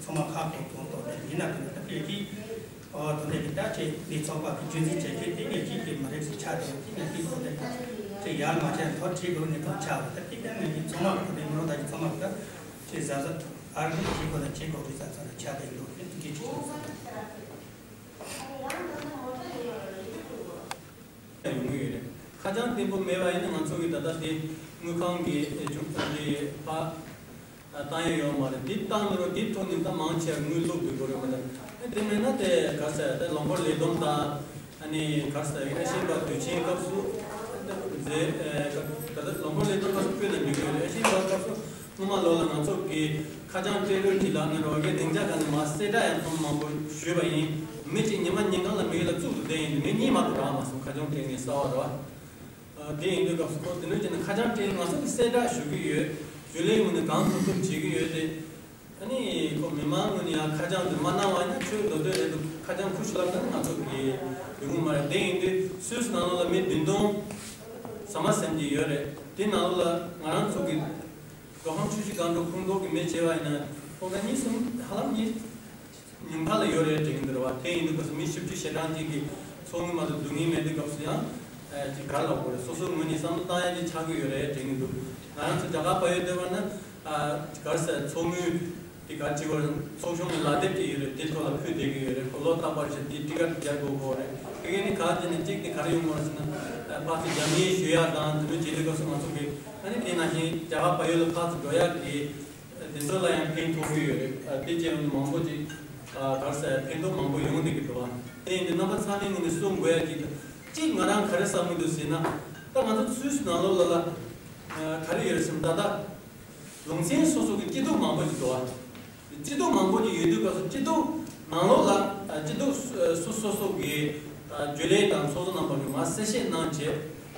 ཚང་མ་ཁ་གོ་གོང་ཐོག་དེ་ཡིན་ན་དེ་ལྟ་དེ་གི་ཨོ་དེ་འདྲ་གི་ད་ཆེ་མི་ཚོགས་པ་གི་རྒྱུན་འཛིན་བྱེད་མཁན་དེ་ངས་ཅིག་གི་མ་རེད་ཟེར་ཆགས་དེ་དེ་ངས་ཅིག་དེ་ནས་ཅིག་ཡར་མ་ཆགས་མཐོ་ཁྲིད་དགོས་ནས་ཁོང་ཆགས་པ་ད་དེ་ཀྱང་ངས་ཀྱི་ཚང་མ་གི་དེ་མི་རོ་ད་གི་ཚང་མ་གི་ད་ཆེ་ཟ་ཟ། ཨར་མི་གཅིག་པོ་དང་གཅིག་པོ་རེད་ས་ཚ་ལ་ཆ་དེ་ལོ་ཡིན་དུ་གི་ཆུ་ཚོད་ཡོང་གི་ཡོད་རེད། ཁ་བྱང་བརྟན་པོ་མེད་པ་ཡིན་ན་ང་ཚོ་གི་ད་ལྟ་དེ་དངུལ་ཁང་གི་ཨེ་བྱུང་ཚུལ་དེ་ཕ་བཏང་ཡ་ཡོད་མ་རེད། དེ་བཏང་ནི་རོ་དེ་ཐོག་ནས་ད་མང་ཆེ་བ་དངུལ་བླུག་དགོས་གོ་རེད་མ་གཏོགས་ཨེ་དེ་མེད་ན་དེ་ག་ས་དེ་ལོ་འཁོར་ལས་བསྡོམས་དང་། ཨ་ནི་ག་རེ་ཟེར་ཨེ་ཤེས་པ་དུས་ཆེན་སྐབས་སུ་མཛད་ཨེ་ག་ད་ལྟ་ལོ་འཁོར་ལས་དོན་སྐབས་སུ་ཕུལ་ནས་འདུག་ཡོད་རེད། ཨེ་ཤེས་པ་སྐབས་སུ་སྔོན་མ་ལོ་ལ་ང་ཚོ་གི་ཁ་བྱང་སྤྲད་རོགས་གྱིས་ལབ་ནས་རོགས་ཀྱི་སྡིངས་ཆ་ག་ནས་མ་གསལ་བསྒྲགས་ཡང་ཐེངས་མང་པོ་ཞུས་པ་ཡིན། མི་གཅིག་ཉི་མ་ཉིན་གང་ལ་མི་ཡུལ་ལ་བཙུགས་ཏུ་བསྡད་ཡིན་དུས་མི་གཉིས་མ་གཏོགས་རག་མ་སོང་། ཁ་བྱང་སྤྲད་མཁན་གསར་བ་རེད་བ། དེ་ཡིན་དུས་སྐབས་སུ་ཁོ་དེ་འདྲ་བྱས་ནས་ཁ་བྱང་སྤྲད་ང་ཚོ་གི་གསལ་བསྒྲགས་ཞུ་གི་ཡོད། རྒྱུན་ལས་ངོས་ནས་གང་ཐུབ་ཐུབ་བྱེད་ཀྱི་ཡོད་དེ། ཨ་ནི་ཁོ་མི་མང་ངོས་ནས་ཡང་ཁ་བྱང་དེ་མ་གནང་བ་ཡིན་ན་ཁྱོད་མདོ་སྟོད་རེད་འདུག་ཁ་བྱང་ཁུ་ཞུ་ལབ་ན་ང་ཚོ་གི་ཡོང་གི་མ་རེད། དེ་ཡིན་དུས་སུད་སི་ནང་ལོགས་ལ་མི་བདུན་སྟོང་ཟ་མ་ཟིན་གྱི་ཡོད་རེད། དེ་ནང་ལོགས་ལ་ང་རང་ཚོ་གི་མདོ་ཁམས་ཆུ་བཞི་སྒང་དྲུག་ཁོངས་གཏོགས་ཀྱི་མི་བྱས་པ་ཡིན་ན་ཁོང་ཚོ་གཉིས་གསུམ་ཧ་ལམ་གཉིས་ཉུང་མཐའ་ལ་ཡོད་རེད་དྲན་གྱི་འདུག་རེད་བ། དེ་ཡིན་དུས་སྐབས་སུ་མི་བཞི་བཅུ་ཞེ་གྲངས་ཅིག་གི་ཚོགས་དངུལ་མ་གཏོགས་བསྡུ་མཁན་མེད་དུས་སྐབས་སུ་ཡང་ཅིག་ག་རེ་ལབ་དགོས་རེད། སོ་སོའི་ངོས་ནས་བསམ་བློ་བཏང་ཡ་ཅིག་ཆགས་ཀྱི་ཡོད་རེད་དྲན་གྱི་འདུག་ང་རང་ཚོ་རྒྱ་གར་བལ་ཡུལ་སྡོད་པ་ན། ཨ་ག་རེ་ཟེར། ཚོགས་དངུལ་དེ་ག་ཅིག་བར་ཚོགས་ཆུང་གི་ལག་དེབ་ཅིག་ཡོད་རེད། དེ་ཐོག་ལ་ཕུལ་བསྡད་ཀྱི་ཡོད་རེད། ཁོ་ལོ་རྟག་པར་བཞིན་དེ་ཊི་ཀེ་ཊི་རྒྱག་དགོས་ཀྱི་རེད། དེ་གས་ནི་ག་དེ་ནི་གཅིག་དེ་ག་རེ་ཡོང་གི་རེད་ཟེར་ན། ཕར་ཚུར་རྒྱ་མིའི་ཞུ་ཡག་དང་དེ་ཚོ་བྱེད་དུས་སྐབས་སུ་ང་ཚོ་གི་ཨ་ནི་དེ་ནང་བཞིན་རྒྱ་གར་བལ་ཡུལ་ལ་ཕར་ཚུར་འགྲོ་ཡག་གི་དེ་ཚོ་ལ་ཡང་ཕན་ཐོགས་ཀྱི་ཡོད་རེད། དེ་བྱས་ཡོང་དུས་མང་པོ་ཅིག་ག་རེ་ཟེར། ཕན་ཐོགས་མང་པོ་ཡོང་བསྡད་ཀྱི་འདུག་བ། དེ་ཡིན་དུས་རྣམ་པ་ཚང་མའི་ངོས་ནས་གསུང་དགོས་ཡག་ཅིག་གཅིག་ང་རང་ག་རེ་བསམ་གྱི་འདུག་ཟེར་ན། ད་ང་ཚོ་སུད་སི་ནང་ལོགས་ལ་ལ་ག་རེ་ཡོད་རེད་ཟེར་ན། ད་ལྟ་ལུང་ཚན་སོ་སོ་གི་སྐྱིད་སྡུག་མང་པོ་ཅིག་འདུག་བ། སྐྱིད་སྡུག་མང་པོ་ཅིག་ཡོད་དུས་སྐབས་སུ་སྐྱིད་སྡུག་ནང་ལོགས་ལ་སྐྱིད་སྡུག་སོ་སོ་སོ་གི་རྒྱུན་ལས་དང་ཚོགས་གཙོ་རྣམ་པ་གིས་མར་གསལ་བཤད་གནང་བྱས།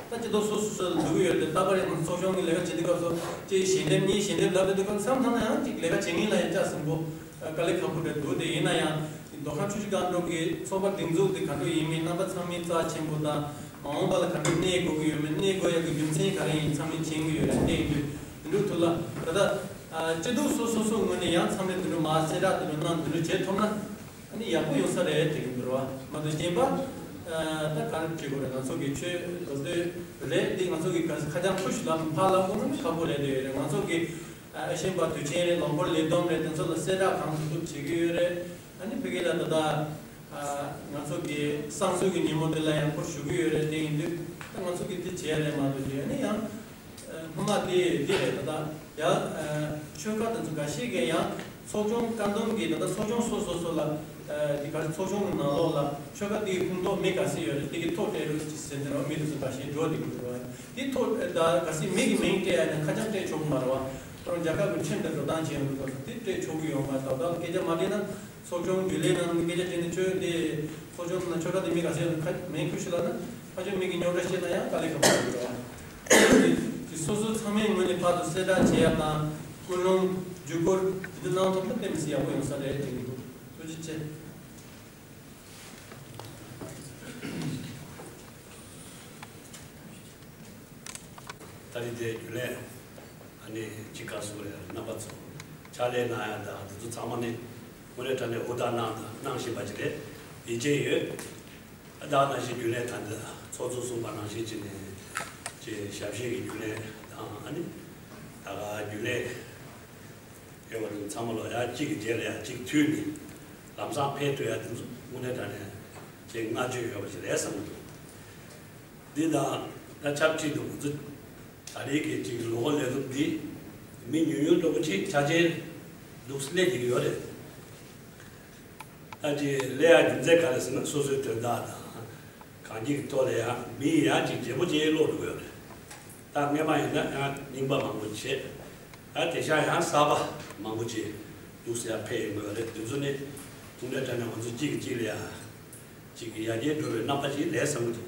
ད་སྐྱིད་སྡུག་སོ་སོ་སོ་ལ་འདུག་གི་ཡོད་རེད། ད་ལྟ་བར་ང་ཚོ་ཚོགས་ཆུང་གི་ལས་ཀ་བྱེད་དུས་སྐབས་སུ་ཅིག་ཞལ་འདེབས་གཉིས་ཞལ་འདེབས་ལབ་བསྡད་དུས་སྐབས་མཚམས་མཚམས་ལ་ཡང་ཅིག་ལས་ཀ་བྱེད་མཁན་ལ་ཡང་ལྕགས་ཟིན་པོ་དཀའ་ལས་ཁག་པོ་རེད་འདུག་དེ་ཡིན་ན་ཡང་མདོ་ཁམས་ཆུ་བཞི་སྒང་དྲུག་གི་ཚོགས་པ་སྒྲིག་འཛུགས་དེ་ག་འདྲ་ཡིན་མིན། རྣམ་པ་ཚང་མའི་རྩ་ཆེན་པོ་དང་མ་འོངས་པ་ལ་ག་འདྲ་གནས་དགོས་ཀྱི་ཡོད་མེད། གནས་དགོས་ཡག་གི་རྒྱུ་མཚན་ག་རེ་ཡིན་ཚང་མས་མཁྱེན་གྱི་ཡོད་རེད། དེ་ཡིན་དུས་དེ་འདྲ་ཐུག་ལ་ད་ལྟ་སྐྱིད་སྡུག་སོ་སོ་སོ་ངོས་ནས་ཡང་མཚམས་རེ་དེ་འདྲ་མར་གསལ་བསྒྲགས་དེ་འདྲ་གནང་དེ་འདྲ་བྱེད་ཐུབ་ན། ཨ་ནི་ཡག་པོ་ཡོང་ས་རེད་དྲན་གྱི་འདུག་ར་བ། མ་གཏོགས་གཞན་པ་ད་ག་རེ་བྱེད་དགོས་རེད། ང་ཚོ་གི་ཆོས་ལོ་ཟློས་རེད་དེ། ང་ཚོ་གི་ག་ཁ་བྱང་ཁུ་ཞིག་ལ་ཕར་ལབ་དགོས་ན་ཁག་པོ་རེད་དེ་ཡོད་རེད། ང་ཚོ་གི་ཨེ་ཤེས་པ་དུས་ཆེན་རེད། ལོ་འཁོར་ལས་བསྡོམས་རེད། དེ་ཚོ་ལ་གསལ་བསྒྲགས་གང་ཐུབ་ཐུབ་བྱེད་ཀྱི་ཡོད་རེད། ཨ་ནི་ཕ་གི་ལ་ད་ལྟ་ང་ཚོ་གི་བསང་གསོལ་གྱི་ཉིན་མོ་དེ་ལ་ཡང་སྐོར་ཞུ་གི་ཡོད་རེད། དེ་ཡིན་དུས་ད་ང་ཚོ་གི་དེ་བྱས་རེད་མ་གཏོགས་དེ་ཨ་ནི་ཡང་། སྔོན་མ་དེ་དེ་རེད། ད་ལྟ་ཡང་ཆོལ་ཁ་དེ་ཚོ་འགའ་ཤས་ཀྱིས་ཡང་ཚོགས་ཆུང་བཀའ་འདོམས་ཀྱིས་ད་ལྟ་ཚོགས་ཆུང་སོ་སོ་སོ་ལ་ དེ་ག་ཚོགས་ཆུང་གི་ནང་ལོགས་ལ་ཆོལ་ཁ་དེའི་ཁོངས་གཏོགས་མི་ག་ཚད་ཡོད་རེད། དེ་གི་ཐོ་སྤྲད་རོགས་ཅིག་ཟེར་ནས་རོགས་མི་དེ་ཚོ་འགའ་ཤས་འགྲོ་བསྡད་ཀྱི་འདུག་ར། དེ་ཐོ་ད་ག་ཚད་མི་གི་མིང་སྤྲད་ཡ་ནས་ཁ་བྱང་སྤྲད་ཆོག་གི་མ་རེད་བ། ཁོ་རང་རྒྱལ་ཁབ་ཀྱི་ཁྲིམས་དང་འགྲོ་སྟངས་བྱས་ཡོང་གི་འདུག་དེ་སྤྲད་ཆོག་གི་ཡོད་མ་རེད། ད་ལྟ་སྐད་ཆ་མ་སྤྲད་ན། ཚོགས་ཆུང་རྒྱུན་ལས་ནང་སྐད་ཆ་དྲིས་ནས་ཁྱོད་དེ་ཚོགས་ཆུང་ནང་ཆོལ་ཁ་དེ་མི་ག་ཚད་ཡོད་ན་ཁ་མིང་ཁུ་ཤི་ལ་ན་ཕ་ཆོས་མི་གི་རྙོག་དྲ་བཤད་ན་ཡང་དཀའ་ལས་ཁག་པོ་ཡོད་རེད་བ། དེ་སོ་སོ་ཚང་མའི་ངོས་ནས་ཕར་ཚུར་གསལ་བསྒྲགས་བྱེད་ཡ་དང་ཀུན་སློང་བརྒྱུད་སྐུར་དེ་འདྲ་གནང་ཐུབ་ན་དེ་མི་སྲིད་ཡག་པོ་ཡོང་ས་རེད་དྲན་གྱི་འདུག་ཐུགས་རྗེ་ཆེ། ད་རེས་དེ་རྒྱུན་ལས་ཨ་ནི་གཅིག་ག་སུ་རེད། རྣམ་པ་ཚོ་ཕྱག་ལས་གནང་ཡ་དང་དེ་ཚོ་ཚང་མ་ནི་དངོས་གནས་དྲང་གནས་ཧུར་ཐག་གནང་དང་གནང་བཞིན་པ་ཅིག་རེད། ཡིད་ཆེས་ཡོད། ཨ་ད་ནང་བཞིན་རྒྱུན་ལས་ད་ལྟ་ཚོགས་གཙོ་གསུངས་པ་ནང་བཞིན་བྱས་ནས་ཅེས་ཞབས་ཞུ་གི་རྒྱུན་ལས་དང་ཨ་ནི་ད་ག་རྒྱུན་ལས་ཡོད་པ་དེ་ཚང་མ་ལོ་ཡ་གཅིག་གི་རྗེས་ལ་ཡ་གཅིག་མཐུད་ནས་ལམ་སང་ཕེབས་ཐུབ་ཡ་དེ་ཚོ་དངོས་གནས་དྲང་གནས་ཅེས་བསྔགས་བརྗོད་ཡོད་པ་ཞིག་རེད་བསམ་གྱི་འདུག་འདི་དང་ད་ཆབས་ཅིག་ཏུ་ང་ཚོ་ད་རེས་ཀྱི་ཅིག་ལོ་འཁོར་ལས་རིམ་འདི་མི་ཉུང་ཉུང་འདྲ་པོ་ཅིག་ཆ་ཆེན་འདུག་སླེབས་བསྡད་ཀྱི་ཡོད་རེད། ད་ཅིག་སླེབས་ཡ་རྒྱུ་མཚན་ག་རེ་ཟེར་ན་སོ་སོའི་དོན་དག་དང་གང་ཅིའི་ཐོག་ལ་ཡང་མི་ཡང་ཅིག་བརྗེ་པོ་ཅིག་ལོག་འགྲོ་གི་ཡོད་རེད། ད་སྔས་མ་ཡིན་ན་ཡང་རྙིང་པ་མང་པོ་བྱས། ད་དེང་སང་ཡང་གསར་པ་མང་པོ་ཅིག་འདུག་སེ་ཡར་ཕེབས་ཡོང་གི་ཡོད་རེད། དེ་ཚོ་ནི་དངོས་གནས་དྲང་གནས་ང་ཚོ་གཅིག་གིས་གཅིག་ལ་ཡ་ཅིག་ཡར་རྒྱས་འགྲོ་བའི་རྣམ་པ་ཅིག་རེད་བསམ་གྱི་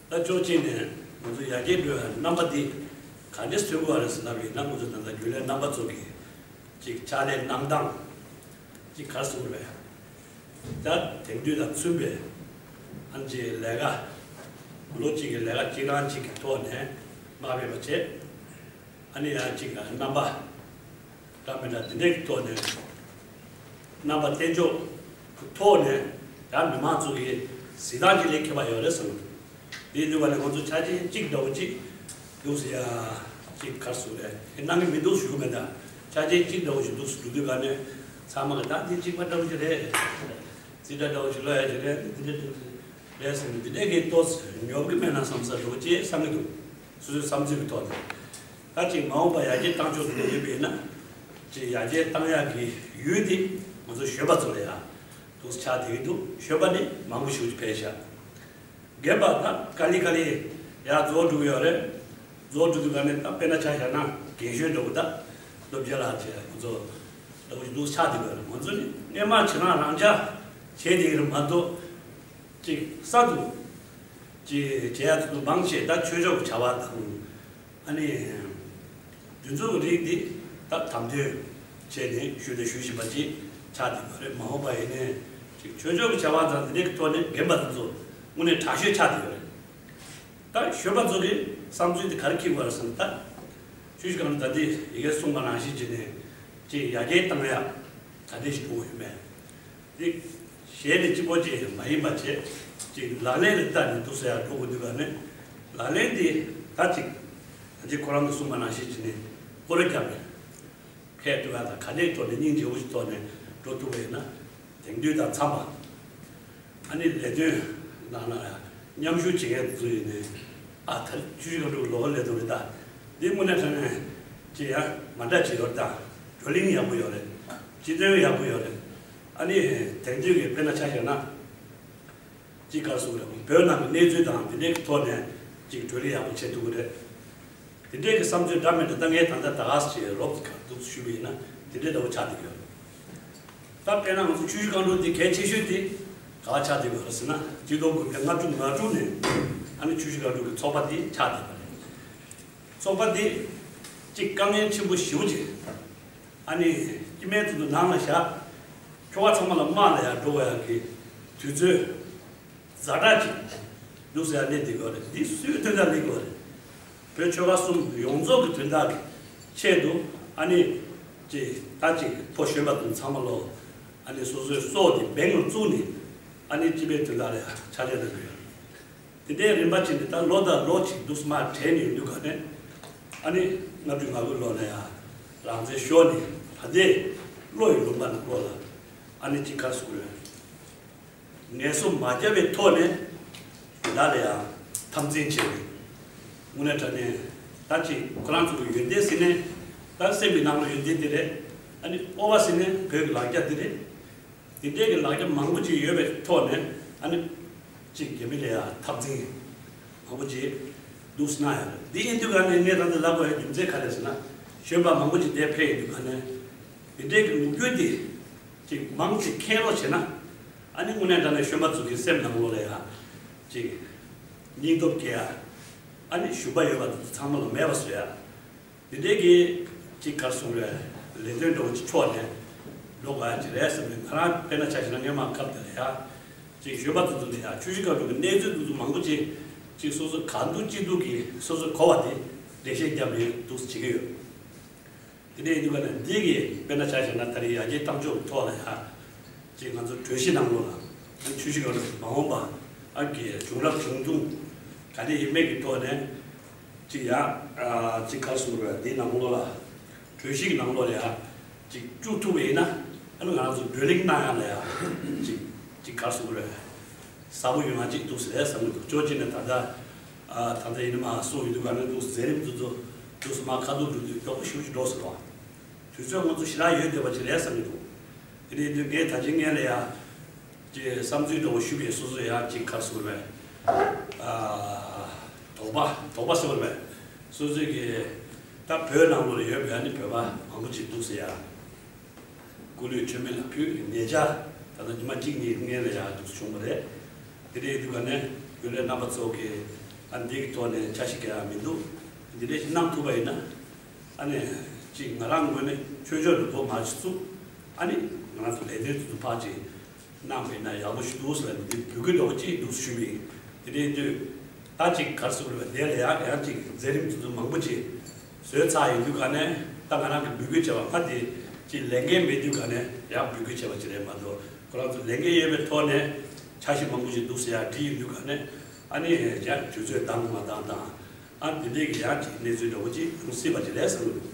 འདུག་ད་ཕྱོགས་གཅིག་ནས་ང་ཚོ་ཡར་རྒྱས་འགྲོ་བའི་རྣམ་པ་འདི་ག་འདྲས་མཚོན་དགོས་པ་རེད་ཟེར་ལབ་པ་ཡིན་ན། ང་ཚོ་ད་ལྟ་རྒྱུན་ལས་རྣམ་པ་ཚོ་གིས་ཅིག་ཕྱག་ལས་གནང་སྟངས་ཅིག་ག་རེ་ཟེར་དགོས་རེད། ད་དེང་དུས་དང་མཐུན་པའི་ཨ་ནི་ཅིག་ལས་ཀ་ལོ་གཅིག་གི་ལས་ཀ་གཅིག་རང་གཅིག་གི་ཐོག་ནས་མ་ཕེབས་པ་བྱས། ཨ་ནི་ཡང་གཅིག་ག་རྣམ་པ་འདྲ་མི་འདྲ་དེ་འདྲའི་ཐོག་ནས་རྣམ་པ་བསྟན་ཕྱོགས་ཀྱི་ཐོག་ནས་ཡང་མི་མང་ཚོ་གི་གཟིགས་སྟངས་ཅིག་ལས་ཁྱད་པར་ཡོད་རེད་བསམ་གྱི་འདུག་དེའི་དུས་བ་ལས་ང་ཚོ་ཆ་རྐྱེན་གཅིག་འདྲ་བོ་གཅིག་འདུག་ཟེར་ཡ་གཅིག་ག་རེ་ཟེར་དགོས་རེད། དེ་གནང་གི་མི་འདུག་ཞུ་གི་མེད། ད་ཆ་རྐྱེན་གཅིག་འདྲ་བོ་ཞིག་འདུག་ཟེར་འདུག་དུས་ག་ནས་ཚང་མ་གི་ད་འདི་གཅིག་པ་འདྲ་བོ་ཞིག་རེད། རྩིས་ཁྲ་འདྲ་བོ་ཞིག་ཀློག་ཡ་ཞིག་རེད། འདི་འདྲ་འདྲ་རེད་ཟེར་ནས་འདི་འདྲ་གི་ཏོག་ཙམ་ཉོབ་གི་མེད་ན་བསམ་ས་འདྲ་བོ་ཅིག་བསམ་གྱི་འདུག་སོ་སོའི་བསམ་ཚུལ་གྱི་ཐོག་ནས། ད་ཅིག་མ་འོངས་པ་ཡར་རྒྱས་བཏང་ཕྱོགས་དེ་འདྲ་ཡོད་པ་ཡིན་ན། ཅིག་ཡར་རྒྱས་བཏང་ཡག་གི་ཡུལ་དེ་ང་ཚོ་གཞོན་པ་ཚོ་ལ་ཡ་འདུག་ཆགས་བསྡད་ཀྱི་འདུག་གཞོན་པ་ནི་མང་པོ་ཞིག་ཕེབས་ཤག་རྒན་པ་ད་ག་ལེ་ག་ལེ་ཡར་རྫོགས་འགྲོ་གི་ཡོད་རེད། རྫོགས་འགྲོ་དུས་ག་ནས་ད་དཔེར་ན་ཆ་བཞག་ན་རྒན་གཞོན་འདྲ་བོ་ད་སློབ་སྦྱོང་ལ་བྱས་ང་ཚོ་འདྲ་བོ་ཞིག་འདུག་ཆགས་བསྡད་ཀྱི་ཡོད་རེད། ང་ཚོ་ནི་སྔས་མ་ཁྱེད་རང་རང་འཇགས་བྱས་བསྡད་ཀྱི་རེད་མ་གཏོགས། ཅིག་གསར་དུ་ཅིག་བྱེད་ཡ་དེ་ཚོ་མང་ཆེ་ད་ཆོས་ཕྱོགས་ཀྱི་བྱ་བ་དང་། ཨ་ནི་དེ་ཚོ་གི་རིགས་འདི་ད་དམ་དོན་བྱས་ནས་ཞུས་དང་ཞུ་བཞིན་པ་ཅིག་ཆགས་བསྡད་ཡོད་རེད། མ་འོངས་པ་ཡིན་ནའི་ཅིག་ཆོས་ཕྱོགས་ཀྱི་བྱ་བ་དང་དེ་འདྲའི་ཐོག་ནས་རྒན་པ་དེ་ཚོ་དངོས་གནས་དྲག་ཤོས་ཆགས་བསྡད་ཡོད་རེད། ད་གཞོན་པ་ཚོ་གི་བསམ་ཚུལ་དེ་ག་རེ་འཁྱེར་དགོས་རེད་ཟེར་ན། ད་ཆུ་བཞི་སྒང་དྲུག་ད་ལྟའི་ཡི་གེ་གསུངས་པ་ནང་བཞིན་བྱས་ནས་ཅིག་ཡར་རྒྱས་བཏང་ཡ་ག་འདྲས་ཞིག་དགོས་ཡོད་མེད། འདི་གཞས་དེ་གཅིག་པོ་ཅིག་མ་ཡིན་པ་བྱས་ཅིག་ལག་ལེན་ལ་བསྟར་ནས་འདུག་ཟེར་ཡ་འགྲོ་དགོས་འདུག་ག་ནས་ལག་ལེན་དེ་ད་ཅིག་ད་ཅིག་ཁོ་རང་གིས་གསུངས་པ་ནང་བཞིན་བྱས་ནས་སྐོར་ར་བརྒྱབ་ནས་ཕེབས་ཐུབ་ཡ་དང་ག་འདྲས་ཐོག་ནས་སྙིང་རྗེ་བོ་ཞིག་ཐོག་ནས་འགྲོ་ཐུབ་པ་ཡིན་ན་དེང་དུས་དང་འཚམས་པ། ཨ་ནི་ལས་དོན་ནང་ལ་མཉམ་ཞུགས་བྱེད་མཁན་དེ་ཚོ་ཡིན་ནའི་ཨ་ད་ཆུ་བཞི་སྒང་དྲུག་ལོ་འཁོར་ལས་དོན་རེད། ད་འདི་དངོས་གནས་དྲང་གནས་ཅིག་ཡང་མ་འདྲ་ཅིག་ཡོད་རེད། ད་བགྲོ་གླེང་ཡག་པོ་ཡོད་རེད། སྤྱི་དོན་ཡག་པོ་ཡོད་རེད། ཨ་ནི་དེང་དུས་ཀྱི་དཔེར་ན་ཆ་བཞག་ན་ཅིག་ག་རེ་ཟེར་དགོས་རེད། བོད་ནང་གི་གནས་ཚུལ་དང་དེ་འདྲའི་ཐོག་ནས་ཅིག་བགྲོ་གླེང་ཡག་པོ་བྱེད་ཐུབ་ཀྱི་རེད། དེ་འདྲའི་གི་བསམ་ཚུལ་འདྲ་མི་འདྲ་ད་ངས་ད་ལྟ་ད་ག་ཟེ་རོབ་ཀྱི་ག་འདུག་ཞུས་པ་ཡིན་ན་དེ་འདྲའི་འདྲ་བོ་ཆགས་བསྡད་ཡོད། ད་དཔེར་ན་ང་ཚོ་ཆུ་བཞི་སྒང་དྲུག་འདི་གལ་ཆེ་ཤོས་དེ་ག་པར་ཆགས་བསྡད་ཡོད་རེད་ཟེར་ན། ཆིག་སྟོང་དགུ་བརྒྱ་ལྔ་བཅུ་ང་དྲུག་ནས་ཨ་ནི་ཆུ་བཞི་སྒང་དྲུག་གི་ཚོགས་པ་འདི་ཆགས་བསྡད་པ་རེད། ཚོགས་པ་འདི་གཅིག་དཀའ་ངལ་ཆེན་པོ་ཞེ་པོ་ཅིག་ཨ་ནི་སྐྱེ་དམན་ཚོ་ནང་ལ་བཞག་ཁྱོ་ག་ཚང་མ་ལ་དམག་ལ་ཡར་འགྲོ་བ་ཡག་གི་དུས་ཚོད། ཛ་དྲག་ཅིག་འདུག་ཟེར་ཡ་གནས་འདི་གོ་རེད། འདི་སུའི་དོན་དག་ལས་གོ་རེད། བོད་ཆོལ་ཁ་གསུམ་ཡོངས་རྫོགས་ཀྱི་དོན་དག་གི་ཆེད་དུ་ཨ་ནི་ཅིག་ད་ཅིག་ཕོ་གཞོན་པ་དང་ཚང་མ་ལོ་ཨ་ནི་སོ་སོའི་སྲོག་དེ་འབེན་ལ་བཙུགས་ནས་ཨ་ནི་སྤྱི་པའི་དོན་དག་ལ་ཕྱག་ལས་གནང་གི་ཡོད། དེ་འདྲའི་རིམ་པ་ཅིག་ནས་ད་ལོ་དང་ལོ་ཅིག་འདུག་སེ་མར་བགྲེས་ནས་ཡོང་དུས་ག་ནས་ཨ་ནི་ལྔ་བཅུ་ང་དགུ་ལོ་ལ་ཡ་རང་བཙན་ཤོར་ནས་ད་ལྟའི་བློ་ཡི་ལུང་པ་ནང་ལོགས་ལ་ཨ་ནི་ཅིག་ག་རེ་ཟེར་དགོས་རེད། ངལ་གསོ་མ་བརྒྱབ་པའི་ཐོག་ནས་དེ་དག་ལ་ཡང་འཐབ་འཛིང་བྱས་ནས་དངོས་གནས་དྲང་གནས་ད་ཅིག་ཁོ་རང་ཚོ་གི་ཡོན་ཏན་ཟེར་ནས་ད་སེམས་ཀྱི་ནང་ལ་ཡོན་ཏན་དེ་རེད། ཨ་ནི་སྤོབས་པ་ཟེར་ནས་བོད་ཀྱི་ལ་རྒྱ་དེ་རེད། དེ་འདྲའི་གི་ལག་ཆ་མང་པོ་ཅིག་ཡོད་པའི་ཐོག་ནས་ཨ་ནི་ཅིག་རྒྱ་མི་ལ་ཡ་འཐབ་འཛིང་མང་པོ་ཅིག་འདུག་སེ་གནང་ཡོད་རེད། འདི་ཡིན་དུས་ག་ནས་ངས་ད་ལྟ་ལབ་དགོས་ཡ་རྒྱུ་མཚན་ག་རེ་ཟེར་ན། གཞོན་པ་མང་པོ་ཅིག་འདིར་ཕེབས་ཡོང་དུས་ག་ནས་དེ་འདྲའི་གི་ལོ་རྒྱུས་དེ་ཅིག་མང་ཅིག་མཁྱེན་རོགས་བྱས་ན། ཨ་ནི་དངོས་གནས་དྲང་གནས་གཞོན་པ་ཚོ་གི་སེམས་ནང་ལོགས་ལ་ཡ་ཅིག་སྙིང་སྟོབས་སྐྱེ་ཡ། ཨ་ནི་ཞུམ་པ་ཡོད་པ་དེ་ཚོ་ཚང་མ་ལ་མེད་པ་བཟོ་ཡ། དེ་འདྲའི་གི་ཅིག་ག་རེ་ཟེར་དགོས་རེད། ལས་དོན་འདྲ་བོ་ཅིག་ཕྱོགས་ནས་འགྲོ་དགོས་ཡ་ཅིག་རེད་བསམ་ནས། ང་རང་དཔེར་ན་ཆ་བཞག་ན་སྔོན་མ་སྐབས་དེ་ལ་ཡ་ཅིག་གཞོན་པ་ཚོ་ཚོ་ལ་ཡ་ཆུ་བཞི་སྒང་དྲུག་གི་གནས་ཚུལ་དེ་ཚོ་མང་པོ་ཅིག་ཅིག་སོ་སོ་ག་འདུག་ཅི་འདུག་གི་སོ་སོ་གོ་བ་དེ་འགྲེལ་བཤད་བརྒྱབ་ནས་འདུག་སེ་བྱེད་ཀྱི་ཡོད། དེ་འདྲ་ཡིན་དུས་ག་ནས་འདི་གི་དཔེར་ན་ཆ་བཞག་ན་ད་རེས་ཡར་རྒྱས་བཏང་ཕྱོགས་ཀྱི་ཐོག་ལ་ཡ་ཅིག་ང་ཚོ་གྲོས་གཞི་ནང་ལོགས་ལ་ཨ་ཆུ་བཞི་སྒང་དྲུག་མ་འོངས་པ་ཨ་གི་བྱུང་རབས་བྱུང་ཐུང་ག་འདྲ་ཡིན་མིན་གྱི་ཐོག་ནས། ཅིག་ཡ། ཨ་ཅིག་ག་རེ་ཟེར་དགོས་རེད། འདིའི་ནང་ལོགས་ལ། གྲོས་གཞི་གི་ནང་ལོགས་ལ་ཡ། ཅིག་བཅུག་ཐུབ་པ་ཡིན་ན། ཨ་ནི་ང་རང་ཚོ་བགྲོ་གླེང་གནང་ཡ་ལ་ཡ། ཅིག་ཅིག་ག་རེ་ཟེར་དགོས་རེད། ཟབ་པོ་ཡོང་ཡ་ཅིག་འདུག་སེ་རེད་བསམ་གྱི་འདུག་ཕྱོགས་གཅིག་ནས་ད་ལྟ། ཨ་ད་ལྟ་ཡིན་ན་མ་གསུངས་ཡོད་དུས་ག་ནས་འདུག་སེ་མཛད་རིམ་དེ་ཚོ་འདུག་སེ་མར་ཁ་ཐུག་འགྲོ་དུས་མགྱོགས་པོ་ཞེ་པོ་ཅིག་འགྲོ་སོང་བ། དུས་ཚོད་ང་ཚོ་ཞེ་དྲག་ཡོད་བསྡད་པ་ཅིག་རེད་བསམ་གྱི་འདུག་དེ་ནས་དུས་ངས་ད་ཅི་སྔོན་ལ་ཡ། ཅེས་བསམ་ཚུལ་འདྲ་བོ་ཞུས་པས་སོ་སོ་ཡང་ཅིག་ག་རེ་ཟེར་དགོས་རེད། ཨ་དོགས་པ་དོགས་པ་ཟེར་དགོས་རེད། སོ་སོའི་གི་ད་བོད་ནང་ལོགས་ལ་ཡོད་པའི་ཨ་ནི་བོད་པ་མང་པོ་ཅིག་འདུག་ཟེར་ཡ། སྐུ་ལུས་མཆོད་མེ་ལ་ཕུལ་ཉེ་ཆར་ད་ལྟ་ཉི་མ་གཅིག་གཉིས་སྔོན་ལ་ཡང་འདུག་སེ་བྱུང་བ་རེད། དེ་འདྲ་ཡིན་དུས་ག་ནས་རྒྱུན་ལས་རྣམ་པ་ཚོ་གིས་ཨ་འདི་གི་ཐོག་ནས་འཆར་གཞི་གང་ཡང་མི་འདུག་འདི་འདྲ་ཞིག་གནང་ཐུབ་པ་ཡིན་ན། ཨ་ནི་ཅིག་ང་རང་ངོས་ནས་ཆོས་ཕྱོགས་ལ་མགོ་མ་ཚོས་ཚུགས། ཨ་ནི་ང་རང་ཚོ་ལས་དོན་དེ་ཚོ་ཕར་ཅིག་གནང་བ་ཡིན་ན་ཡག་པོ་ཞིག་འདུག་ཟེར་ནས་འདི་འབོད་སྐུལ་འདྲ་བོ་ཅིག་འདུག་ཞུས་པ་ཡིན། དེ་འདྲའི་དུས་ད་ཅིག་ག་རེ་ཟེར་དགོས་རེད། དེ་ལ་ཡང་ཡང་ཅིག་མཛད་རིམ་དེ་ཚོ་མང་པོ་ཅིག་བཟོས་ཚར་ཡོད་དུས་ག་ནས་ད་ང་རང་གིས་འབོད་སྐུལ་བྱས་པ་ང་དེ་ཅིག་ལས་འགན་མེད་དུས་ག་ནས་ཡང་འབོད་སྐུལ་བྱས་པ་ཅིག་རེད་མ་གཏོགས། ཁོ་རང་ཚོ་ལས་འགན་ཡོད་པའི་ཐོག་ནས་འཆར་གཞི་མང་པོ་ཞིག་འདུག་ཟེར་ཡ་བྲིས་ཡོད་དུས་ག་ནས་ཨ་ནི་ཡང་དུས་ཚོད་འདང་མ་འདང་དང་། ཨ་འདི་འདྲའི་གི་ཡང་ཅིག་གནས་ཚུལ་འདྲ་བོ་ཅིག་ཡོང་སྲིད་པ་ཅིག་རེད་བསམ་གྱི་འདུག་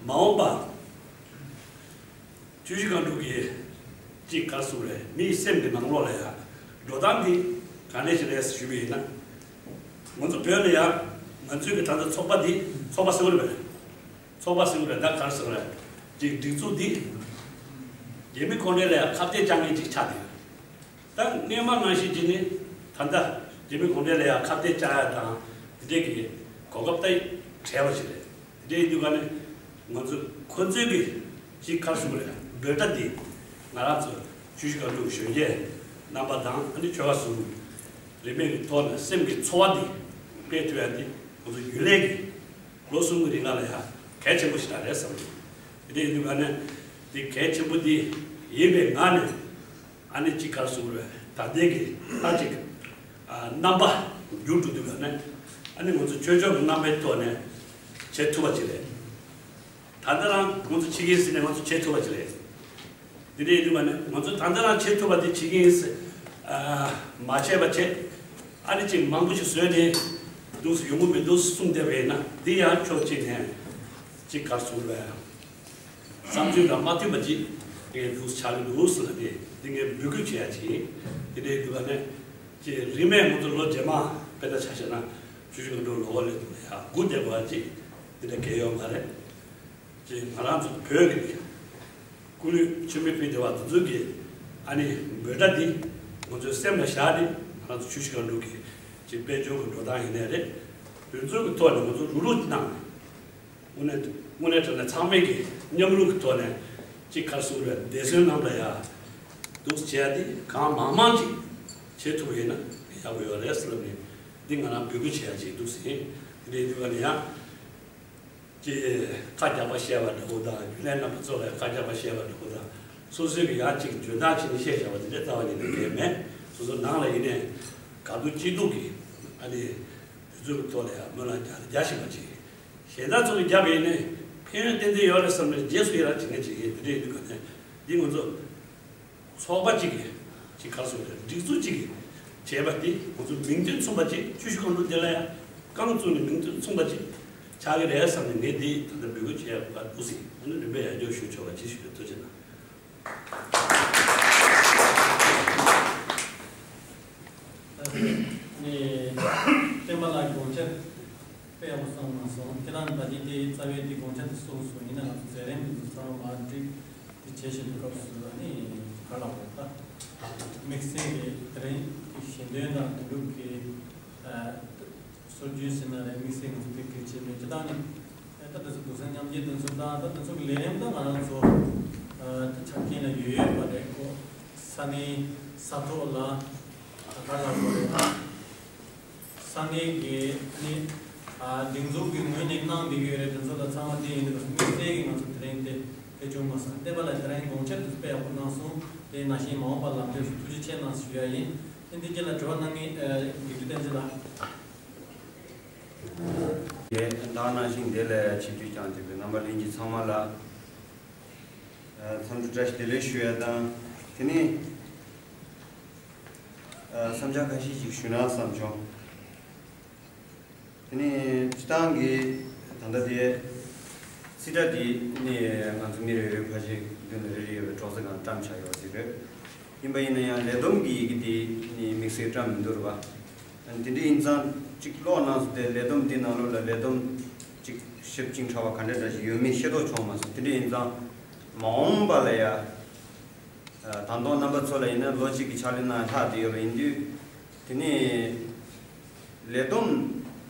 མ་འོངས་པ་ཆུ་བཞི་སྒང་དྲུག་གི་ཅིག་ག་རེ་ཟེར་དགོས་རེད། མིའི་སེམས་ཀྱི་ནང་ལོགས་ལ་ཡ་འགྲོ་སྟངས་འདི་ག་འདྲ་ཞིག་རེད་ཞུས་པ་ཡིན་ན། ང་ཚོ་བོད་ལ་ཡ་ང་ཚོའི་གི་ད་ལྟ་ཚོགས་པ་འདི་ཚོགས་པ་ཟེར་དགོས་རེད་པས། ཚོགས་པ་ཟེར་དགོས་རེད། ད་ག་རེ་ཟེར་དགོས་རེད། ཅིག་སྒྲིག་འཛུགས་འདི་རྒྱ་མི་ཁོང་ཚོ་ལ་ཡ་ཁ་གཏད་གཅོག་མཁན་ཅིག་ཆགས་བསྡད་ཡོད། ད་སྔོན་མ་ནང་བཞིན་བྱས་ནས་ད་ལྟ་རྒྱ་མི་གུང་ཁྲན་ལ་ཡང་ཁ་གཏད་བཅག་ཡ་དང་དེ་འདྲའི་གི་གོ་སྐབས་ད་བྲལ་བ་ཞིག་རེད། དེ་འདྲ་ཡིན་དུས་ག་ནས་ང་ཚོ་ཁོ་ཚོའི་གི་ཅིག་ག་རེ་ཟེར་དགོས་རེད། འབོད་སྒྲ་འདི་ང་རང་ཚོ་ཆུ་བཞི་སྒང་དྲུག་གཞོན་སྐྱེས་རྣམ་པ་དང་ཨ་ནི་ཆོལ་ཁ་ཟུར་རིས་མེད་ཀྱི་ཐོག་ནས་སེམས་ཀྱི་ཚོར་བ་འདི་སྤེལ་ཐུབ་ཡ་འདི་ང་ཚོ་རྒྱུན་ལས་ཀྱི་ལོ་གསུམ་གྱི་རིང་ལ་ཡང་གལ་ཆེན་པོ་ཞིག་རང་རེད་བསམ་གྱི་འདུག་དེ་འདྲ་ཡིན་དུས་ག་ནས་འདི་གལ་ཆེན་པོ་འདི་ཡིན་པའི་ངང་ནས། ཨ་ནི་ཅིག་ག་རེ་ཟེར་དགོས་རེད། ད་ལྟའི་གི་ད་ཅིག་ཨ་རྣམ་པ་འགྱུར་འགྲོ་དུས་ག་ནས་ཨ་ནི་ང་ཚོ་ཆོས་ཕྱོགས་ཀྱི་རྣམ་པའི་ཐོག་ནས་བྱེད་ཐུབ་པ་ཅིག་རེད། ད་ལྟ་རང་ང་ཚོ་བྱེད་ཀྱི་ཡིན་ཟེར་ནས་ང་ཚོ་བྱེད་ཐུབ་པ་ཅིག་རེད། འདི་འདྲ་ཡིན་དུས་ག་ནས་ང་ཚོ་ད་ལྟ་རང་བྱེད་ཐུབ་པ་དེ་བྱེད་ཀྱི་ཡིན་ཟེར་ཨ་མ་བྱས་པ་བྱས། ཨ་ནི་ཅིག་མང་པོ་ཞིག་བཟོས་ནས་འདུག་སེ་ཡོང་གི་མི་འདུག་གསུངས་བསྡད་པ་ཡིན་ན་འདི་ཡང་ཕྱོགས་གཅིག་ནས་ཅིག་ག་རེ་ཟེར་དགོས་རེད། བསམ་ཚུལ་དང་མ་མཐུན་པ་ཅིག་ངས་འདུག་ཆགས་ཀྱི་འདུག་ཟེར་ལབ་ནས་འདི་ངས་འབོད་སྐུལ་བྱེད་ཡ་ཅིག་ཡིན། དེ་འདྲའི་འདུག་ག་ནས་ཅིག་རིས་མེད་ང་ཚོ་ལོ་རྗེས་མ་དཔེ་ལྟ་ཆ་བཞག་ན་ཆུ་བཞི་སྒང་དྲུག་ལོ་འཁོར་སླེབས་འདུག་ལ་ཡ་སྒུག་བསྡད་པ་ཅིག་འདི་འདྲ་གལ་ཡོད་མ་རེད། ཅིག་ང་རང་ཚོ་བོད་ཀྱི་སྐུ་ལུས་མཆོད་མེ་ཕུལ་བསྡད་པ་དེ་ཚོ་གི་ཨ་ནི་འབོད་སྒྲ་འདི་ང་ཚོའི་སེམས་ལ་བཞག་ནས་ང་རང་ཚོ་ཆུ་བཞི་སྒང་དྲུག་གི་ཅིག་དཔལ་འབྱོར་གྱི་འགྲོ་སྟངས་ཡིན་ནའི་རེད། དོན་ཚན་གྱི་ཐོག་ནས་ང་ཚོ་རུག་རུག་གནང་ནས། དངོས་གནས་དངོས་གནས་དྲང་གནས་ཚང་མས་ཀྱི་མཉམ་རུབ་ཀྱི་ཐོག་ནས་ཅིག་ག་རེ་ཟེར་དགོས་རེད། འདས་གསོན་རྣམས་ལ་ཡ་འདུག་སེ་བྱེད་ཡ་དེ་གང་མང་མང་ཅིག་བྱེད་ཐུབ་པ་ཡིན་ན་ཡག་པོ་ཡོད་རེད་ཟེར་ལབ་ནས་འདི་ང་རང་འབོད་སྐུལ་བྱེད་ཡ་ཅིག་འདུག་སེ་ཡིན། དེ་འདྲའི་དུས་ག་ནས་ཡང་ཅིག་ཁ་རྒྱག་པ་བཤད་པ་འདྲ་བོ་དང་རྒྱུན་ལས་རྣམ་པ་ཚོ་ལ་ཁ་རྒྱག་པ་བཤད་པ་འདྲ་བོ་དང་སོ་སོའི་གི་ཡང་ཅིག་འཇོན་ཐང་ཅིག་ནས་བཤད་བཞག་པ་དེ་འདྲ་རྩ་བ་ཉིད་ནས་གལ་མེད། སོ་སོ་ནང་ལ་ཡིན་ནའི་ག་འདུག་ཅི་འདུག་གི་ཨ་ནི་དུས་ཚོད་ཀྱི་ཐོག་ལ་ཡང་སྨོན་ལམ་རྒྱག་རྒྱག་བཞིན་པ་ཅིག་གཞན་དག་ཚོ་གིས་བརྒྱབ་པ་ཡིན་ནའི་ཕན་ཡོན་ཏན་ཏན་ཡོད་རེད་བསམ་ནས་རྗེས་སུ་ཡི་རང་བྱེད་མཁན་ཅིག་ཡིན། དེ་འདྲ་ཡིན་དུས་ག་ནས་འདི་ང་ཚོ་ཚོགས་པ་གཅིག་གིས་ཅིག་ག་རེ་ཟེར་དགོས་རེད། སྒྲིག་འཛུགས་གཅིག་གིས་བྱས་པ་འདི་ང་ཚོ་མིང་དོན་མཚུངས་པ་ཅིག་ཆུ་བཞི་སྒང་དྲུག་འདི་ལ་ཡང་རྐང་བཙུགས་ནས་མིང་དོན་མཚུངས་པ་ཅིག་ཆགས་ཀྱི་རེད་བསམ་ནས་ངས་འདི་ད་ལྟ་འབོད་སྐུལ་བྱེད་ཡག་འདུག་སེ་ཨ་ནི་རིམ་པས་ཡར་རྒྱས་ཞུ་ཆོག་པ་ཅིག་ཞུ་རྒྱུ། ཐུགས་རྗེ་གནང་། ནས་བསྟན་པ་ལགས་དགོངས་འཆར་དཔེ་ཡག་པོ་གསུངས་གནང་སོང་། ཁྱེད་རང་ད་གིན་དེའི་རྩ་བའི་དེ་དགོངས་འཆར་དེ་གསུངས་སོང་། ཡིན་ནའང་ང་ཚོ་མཛད་རིམ་དེ་ཚོ་ཚང་མ་མར་བསྒྲིགས་དེ་བྱེད་བཞིན་པའི་སྐབས་སུ་ཨ་ནི་ ལ་ད་དམིགས་བསལ་གྱི་དེ་རིང་གི་ཞལ་འདོན་དང་དོན་གྲུབ་ཀྱི་ཨ་སྲོལ་རྒྱུན་ཟེར་ན་རེད། དམིགས་བསལ་ང་ཚོ་དེ་གལ་ཆེ་མེད་ཅི་ལྟར་ནི་ཨ་ད་དེ་ཚོ་འདུག་སེ་མཉམ་འབྲེལ་དེ་ཚོ་དང་ད་དེ་ཚོ་གི་ལས་རིམ་ད་ང་རང་ཚོ་ཨ་ད་ཆ་རྐྱེན་ལ་ཡོད་ཡོད་པ་རེད། ཁོ་ས་གནས་ས་ཐོག་ལ་ད་ག་ལ་ཁོ་རེད། ས་གནས་ཀྱི་ནི་ཨ་སྒྲིག་འཛུགས་ཀྱི་ངོས་ནས་གནང་བསྡད་ཡོད་རེད། དེ་ཚོ་ལ་ཚང་མ་དེ་ཡིན་དུས་དམིགས་བསལ་གྱི་ང་ཚོ་དེ་རིང་དེ་དེ་བྱུང་མ་སོང་། བལྟས་པ་ལ་དེ་རིང་དགོངས་འཆར་དེ་ཚོ་དཔེ་ཡག་པོ་གནང་སོང་། དེ་ནང་བཞིན་མ་འོངས་པ་ལམ་སྟོན་སོགས་ཐུགས་རྗེ་ཆེ་གནང་ཞུ་ཡ་ཡིན། དེ་འདི་རྗེས་ལ་དྲི་བ་གནང་མཁན་ཨ་དགེ་ཕྲུག་བསྟན་འཛིན་ལགས། ཡེ་ད་ནང་བཞིན་དེ་ལ་ཆིབས་བསྒྱུར་བསྐྱངས་བྱས་པའི་རྣམ་པ་ལྷན་རྒྱས་ཚང་མ་ལ་ཨ་འཚམས་འདྲི་བཀྲ་ཤིས་བདེ་ལེགས་ཞུ་ཡ་དང་། དེ་ནས་ཨ་བསམ་འཆར་ཁ་ཤས་ཤིག་ཞུ་ན་བསམ་བྱུང་། དེ་ནས་སྤྱི་བཏང་གི་ད་ལྟ་དེ་རྩིས་ཁྲ་དེ་ནི་ང་ཚོ་མི་རེ་རེའི་ཕ་གཞིས་མདུན་ལ་རེ་རེ་ཡོད་པའི་གྲོགས་ཚོ་གང་བཀྲམ་བཞག་ཡོད་ཟིག་རེད། ཡིན་པ་ཡིན་ན་ཡང་ལས་བསྡོམས་ཀྱི་ཡི་གེ་དེ་ནི་དམིགས་བསལ་བཀྲམ་མི་འདུག་རེད་པ། དེ་འདྲ་ཡིན་ཙང་གཅིག་ཀློག་གནང་སོང་། དེ་ལས་བསྡོམས་དེ་ནང་ལོགས་ལ་ལས་བསྡོམས་གཅིག་ཞིབ་ཅིང་ཕྲ་བ་ག་འདྲ་འདྲ་ཞིག་ཡོད་མེད་ཤེས་རྟོགས་བྱུང་མ་སོང་། དེ་འདྲ་ཡིན་ཙང་མ་འོངས་པ་ལ་ཡ། ད་དུང་རྣམ་པ་ཚོ་ལ་ཡིན་ན་ལོ་གཅིག་གི་ཕྱག་ལས་གནང་ལྷག་བསྡད་ཡོད་པ་ཡིན་དུས། དེ་ནས་ལས་བསྡོམས་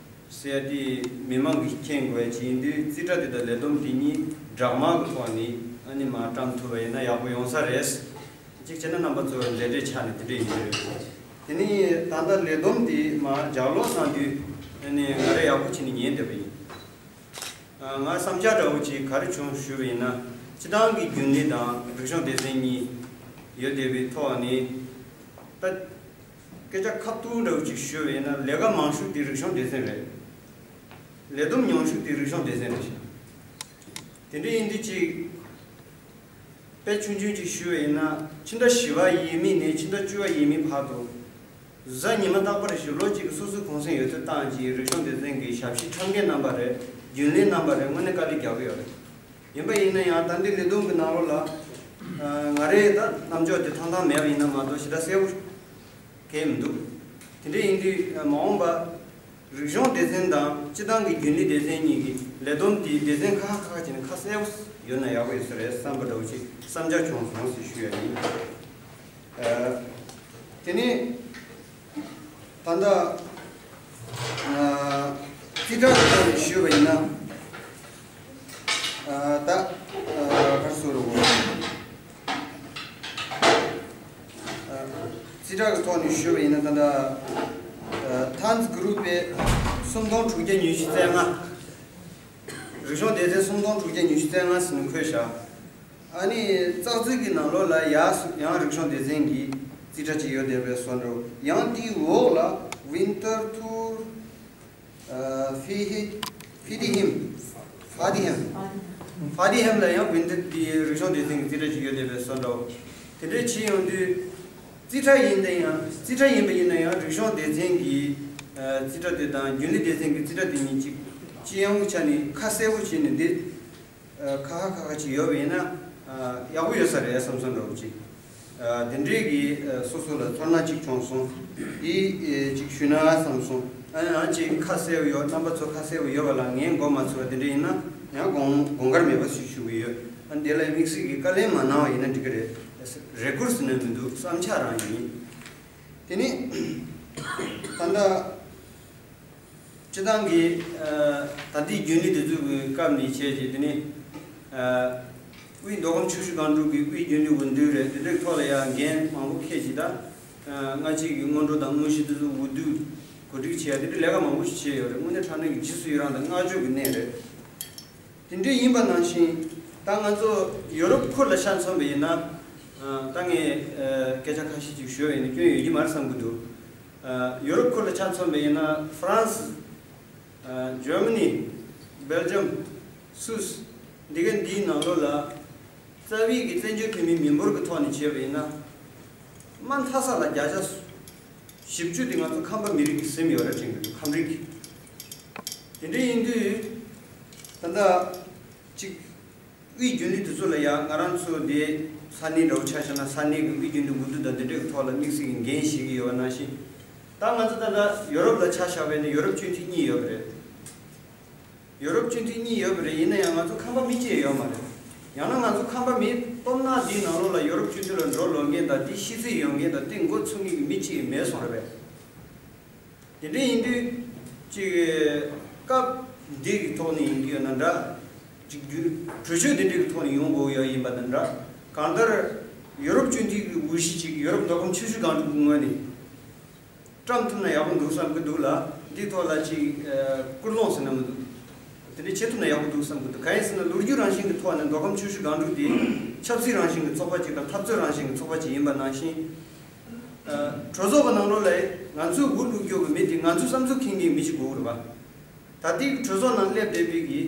ཟེར་ཡ་དེ་མི་མང་གིས་མཁྱེན་དགོས་ཡ་ཅིག་ཡིན་དུས། རྩིས་ཁྲ་དེ་དང་ལས་བསྡོམས་དེ་གཉིས་སྦྲགས་མ་གི་ཐོག་ནས་ཨ་ནི་མར་བཀྲམ་ཐུབ་པ་ཡིན་ན་ཡག་པོ་ཡོང་ས་རེད། གཅིག་བྱས་ན་རྣམ་པ་ཚོ་མཛད་བྲེལ་ཆགས་ནས་དེ་འདྲ་ཡིན་གྱི་རེད། དེ་ནས་ད་ལྟ་ལས་བསྡོམས་དེ་མར་ལྗགས་ཀློག་གནང་དུས་ཨ་ནི་ང་རང་ཡག་པོ་བྱས་ནས་ཉན་བསྡད་པ་ཡིན། ང་བསམ་འཆར་འདྲ་བོ་ཅིག་ག་རེ་བྱུང་ཞུས་པ་ཡིན་ན། སྤྱི་བཏང་གི་རྒྱུན་ལས་དང་རིག་གཞུང་སྡེ་ཚན་གཉིས་ཡོད་བསྡད་པའི་ཐོག་ནས། ད་སྐད་ཆ་ཁ་ཐུག་འདྲ་བོ་ཅིག་ཞུས་པ་ཡིན་ན། ལས་ཀ་མང་ཤོས་དེ་རིག་གཞུང་སྡེ་ཚན་རེད། ལས་བསྡོམས་ཉུང་ཤོས་དེ་རིག་གཞུང་སྡེ་ཚན་རེད་ཤག་དེ་འདྲ་ཡིན་དུས་ཅིག་དཔེ་ཆུང་ཆུང་ཅིག་ཞུས་པ་ཡིན་ན། ཕྱི་ཟླ་བཞི་པ་ཡས་མས་ནས་ཕྱི་ཟླ་བཅུ་པ་ཡས་མས་བར་དུ་གཟའ་ཉི་མ་རྟག་པར་ཞིག་ལོ་གཅིག་གི་སོ་སོའི་གུང་སེང་ཡོད་ཚད་བཏང་རྗེས་རིག་གཞུང་སྡེ་ཚན་གྱི་ཞབས་ཕྱི་ཁྲབ་མཁན་རྣམ་པ་རེད། རྒྱུན་ལས་རྣམ་པ་རེད། དངོས་གནས་དཀའ་ལས་རྒྱག་གི་ཡོད་རེད། ཡིན་པ་ཡིན་ན་ཡང་ད་འདི་ལས་བསྡོམས་ཀྱི་ནང་ལོགས་ལ་ང་རའི་ད་རྣམ་འཇོག་དེ་ཐང་ཐང་མེད་པ་ཡིན་ན་མ་གཏོགས་ཞེ་དྲག་གསལ་པོ་གང་ཡང་མི་འདུག་དེ་འདྲ་ཡིན་དུས་མ་འོངས་པ་རིག་གཞུང་སྡེ་ཚན་དང་སྤྱི་བཏང་གི་རྒྱུན་ལས་སྡེ་ཚན་གཉིས་ཀྱི་ལས་བསྡོམས་དེའི་སྡེ་ཚན་ཁག་ཁག་ཁག་བྱས་ནས་ཁ་གསལ་པོ་ཡོད་ན་ཡག་པོ་ཡོད་ས་རེད་བསམ་པ་འདྲ་བོ་ཅིག་བསམ་འཆར་བྱུང་སོང་ཞེས་ཞུ་ཡ་ཡིན། ཨ། དེ་ནས་ད་ལྟ་ཨ་རྩིས་ཁྲ་གི་ཐོག་ནས་ཞུས་པ་ཡིན་ན། ཨ་ད་ཨ་ག་རེ་ཟེར་དགོས་རེད། ཨ་རྩིས་ཁྲ་གི་ཐོག་ནས་ཞུས་པ་ཡིན་ན། ད་ལྟ་ཨ་ཐཱན་སི་གུ་རུབ་པས་སུམ་སྟོང་དྲུག་བརྒྱ་ཉི་ཤུ་རྩ་ལྔ། རིག་གཞུང་སྡེ་ཚན་སུམ་སྟོང་དྲུག་བརྒྱ་ཉི་ཤུ་རྩ་ལྔ་ཟེར་ནས་འཁོད་བཞག་ཨ་ནི་ཙག་ཙིག་གི་ནང་ལོགས་ལ་ཡ་ཡང་རིག་གཞུང་སྡེ་ཚན་གྱི་རྩིས་ཁྲ་ཅིག་ཡོད་བསྡད་པའི་བཟོ་འདྲ། ཡང་དེའི་འོག་ལ་ཝིན་ཏར་ཐུར་ཨ་ཧྥི་ཧི་ཧྥི་ཏི་ཧིམ་ཧྥ་ཏི་ཧེམ། ཧྥ་ཏི་ཧེམ་ལ་ཡང་ཝིན་ཏར་དེའི་རིག་གཞུང་སྡེ་ཚན་གྱི་རྩིས་ཁྲ་ཅིག་ཡོད་བསྡད་པའི་བཟོ་འདྲ། དེ་འདྲ་བྱས་ཡོང་དུས་རྩིས་ཁྲ་ཡིན་ན་ཡང་རྩིས་ཁྲ་ཡིན་པ་ཡིན་ན་ཡང་རིག་གཞུང་སྡེ་ཚན་གྱི་ཨ་རྩིས་ཁྲ་དེ་དང་རྒྱུན་ལས་སྡེ་ཚན་གྱི་རྩིས་ཁྲ་དེ་གཉིས་གཅིག་སྤྱི་ཡོངས་ཀྱི་ཆ་ནས་ཁ་གསལ་པོ་བྱས་ནས་འདི། ཨ་ཁ་ཁ་ཁ་ཁ་ཅིག་ཡོད་པ་ཡིན་ན་ཨ་ཡག་པོ་ཡོད་ས་རེད་བསམ་སོང་འདྲ་བོ་ཅིག་ཨ་དེ་འདྲའི་གི་ཨ་སོ་སོ་ལ་ཚོར་སྣང་ཅིག་བྱུང་སོང་། དེ་ཨེ་ཅིག་ཞུས་ན་བསམ་སོང་། ཨ་ཡང་ཅིག་ཁ་གསལ་པོ་ཡོད། རྣམ་པ་ཚོ་ཁ་གསལ་པོ་ཡོད་པ་ལ་ངས་མགོ་མ་ཚོས་པ་དེ་འདྲ་ཡིན་ན་ཡང་དགོངས་དགོངས་འགལ་མེད་པ་ཞིག་ཞུ་གི་ཡོད། ཨ་འདི་ལ་དམིགས་བསལ་གྱི་བཀའ་ལན་མ་གནང་བ་ཡིན་ན་འགྲིག་གི་རེད། རེ་སྐུལ་ཟེར་ནས་མི་འདུག་བསམ་འཆར་རང་ཡིན། དེ་ནས་ད་ལྟ། སྤྱི་བཏང་གི་ཨ་ད་ལྟའི་རྒྱུན་ལས་དེ་ཚོ་གི་སྐབས་ནས་བྱས་རྗེས་དེ་ནས་ཨ་དབུས་མདོ་ཁམས་ཆུ་བཞི་སྒང་དྲུག་གི་དབུས་རྒྱུན་ལས་འོས་བསྡུ་རེད། དེ་འདྲའི་ཐོག་ལ་ཡང་འགན་མང་པོ་འཁྱེར་བྱས། ད་ཨ་སྔ་ཕྱི་གི་སྔོན་འགྲོ་དང་དངོས་གཞི་དེ་ཚོ་འོས་བསྡུ་གོ་སྒྲིག་བྱས་ཡ་དེ་འདྲའི་ལས་ཀ་མང་པོ་ཞིག་བྱས་ཡོད་རེད། དངོས་གནས་དྲང་གནས་ཀྱི་རྗེས་སུ་ཡི་རང་དང་བསྔགས་བརྗོད་ཀྱི་གནས་རེད། དེ་འདྲ་ཡིན་པ་ནང་བཞིན་ད་ང་ཚོ་ཡོ་རོབ་ཁུལ་ལ་ཆ་མཚོན་པ་ཡིན་ན། ཨ་ད་ངས་ཨ་སྐད་ཆ་ཁ་ཤས་ཅིག་ཞུས་པ་ཡིན་ན་སྐྱོན་ཡོད་ཀྱི་མ་རེད་བསམ་གྱི་འདུག་ཨ་ཡོ་རོབ་ཁུལ་ལ་ཆ་མཚོན་པ་ཡིན་ན་ཧྥ་རན་སི། ཨ་ཇར་མ་ནི། སྦེལ་ཇམ། སུད་སི། འདི་ག་འདིའི་ནང་ལོགས་ལ་རྩ་བའི་གི་བཙན་བྱོལ་བོད་མིའི་མི་འབོར་གྱི་ཐོག་ནས་བྱས་པ་ཡིན་ན། དམའ་མཐའ་ས་ལ་བརྒྱ་ཆ་བཞི་བཅུ་དེ་ང་ཚོ་ཁམས་པ་མི་རིགས་ཀྱིས་ཟིན་ཡོད་རེད་དྲན་གྱི་འདུག་ཁམས་རིགས་ཀྱིས། དེ་འདྲ་ཡིན་དུས་ད་ལྟ་གཅིག་དབུས་རྒྱུན་ལས་དེ་ཚོ་ལ་ཡང་ང་རང་ཚོ་དེ་ས་གནས་འདྲ་བོ་ཆ་བཞག་ན་ས་གནས་ཀྱི་དབུས་རྒྱུན་ལས་འོས་བསྡུ་དང་དེ་འདྲའི་ཐོག་ལ་དམིགས་བསལ་གྱི་འགན་བཞེས་ཀྱི་ཡོད་པ་ནང་བཞིན། ད་ང་ཚོ་ད་ལྟ་ཡོ་རོབ་ལ་ཆ་བཞག་པ་ཡིན་ན་ཡོ་རོབ་སྤྱི་འཐུས་གཉིས་ཡོད་པ་རེད། ཡོ་རོབ་སྤྱི་འཐུས་གཉིས་ཡོད་པ་རེད། ཡིན་ན་ཡང་ང་ཚོ་ཁམས་པ་མི་གཅིག་ཡོད་མ་རེད། ཡང་ན་ང་ཚོ་ཁམས་པ་མི་སྟོབས་ན་འདིའི་ནང་ལོགས་ལ་ཡོ་རོབ་སྤྱི་འཐུས་ལ་འགྲོ་ལོག་མཁན་དང་དེ་ཤེས་ཚད་ཡོད་མཁན་དང་དེ་མགོ་ཚོས་མཁན་གྱི་མི་གཅིག་མེད་སོང་རེད་པས། དེ་འདྲ་ཡིན་དུས་ཅིག་སྐབས་འདི་གི་ཐོག་ནས་ཡིན་གྱི་ཡོད་ན་འདྲ། ཅིག་རྒྱུ་གྲོས་ཆོད་འདི་འདྲ་གི་ཐོག་ནས་ཡོང་དགོས་ཡོད་ཡིན་པ་དང་འདྲ། གང་ལྟར་ཡོ་རོབ་སྤྱི་འཐུས་ཀྱི་འོས་གཞི་ཅིག་ཡོ་རོབ་མདོ་ཁམས་ཆུ་བཞི་སྒང་དྲུག་གི་ངོས་ནས་བཀྲམ་ཐུབ་ན་ཡག་པོ་འདུག་བསམ་གྱི་འདུག་ལ། འདིའི་ཐོག་ལ་ཅིག་ཨ་སྐུལ་སློང་ཟེར་ན་མི་འདུག་དེ་འདྲ་བྱེད་ཐུབ་ན་ཡག་པོ་འདུག་བསམ་གྱི་འདུག་གང་ཡིན་ཟེར་ན་ལོ་རྒྱུས་རང་བཞིན་གྱི་ཐོག་ནས་མདོ་ཁམས་ཆུ་བཞི་སྒང་དྲུག་དེ་ཆབ་སྲིད་རང་བཞིན་གྱི་ཚོགས་པ་ཅིག་དང་འཐབ་རྩོད་རང་བཞིན་གྱི་ཚོགས་པ་ཅིག་ཡིན་པ་ནང་བཞིན། ཨ་གྲོས་ཚོགས་ཀྱི་ནང་ལོགས་ལ་ང་ཚོའི་འུ་བླུག་རྒྱུ་གི་མི་དེ་ང་ཚོའི་བསམ་ཚུལ་མཁྱེན་མཁན་མི་ཞིག་དགོས་རེད་པ། ད་ལྟའི་གྲོས་ཚོགས་ནང་སླེབས་བསྡད་པའི་གི་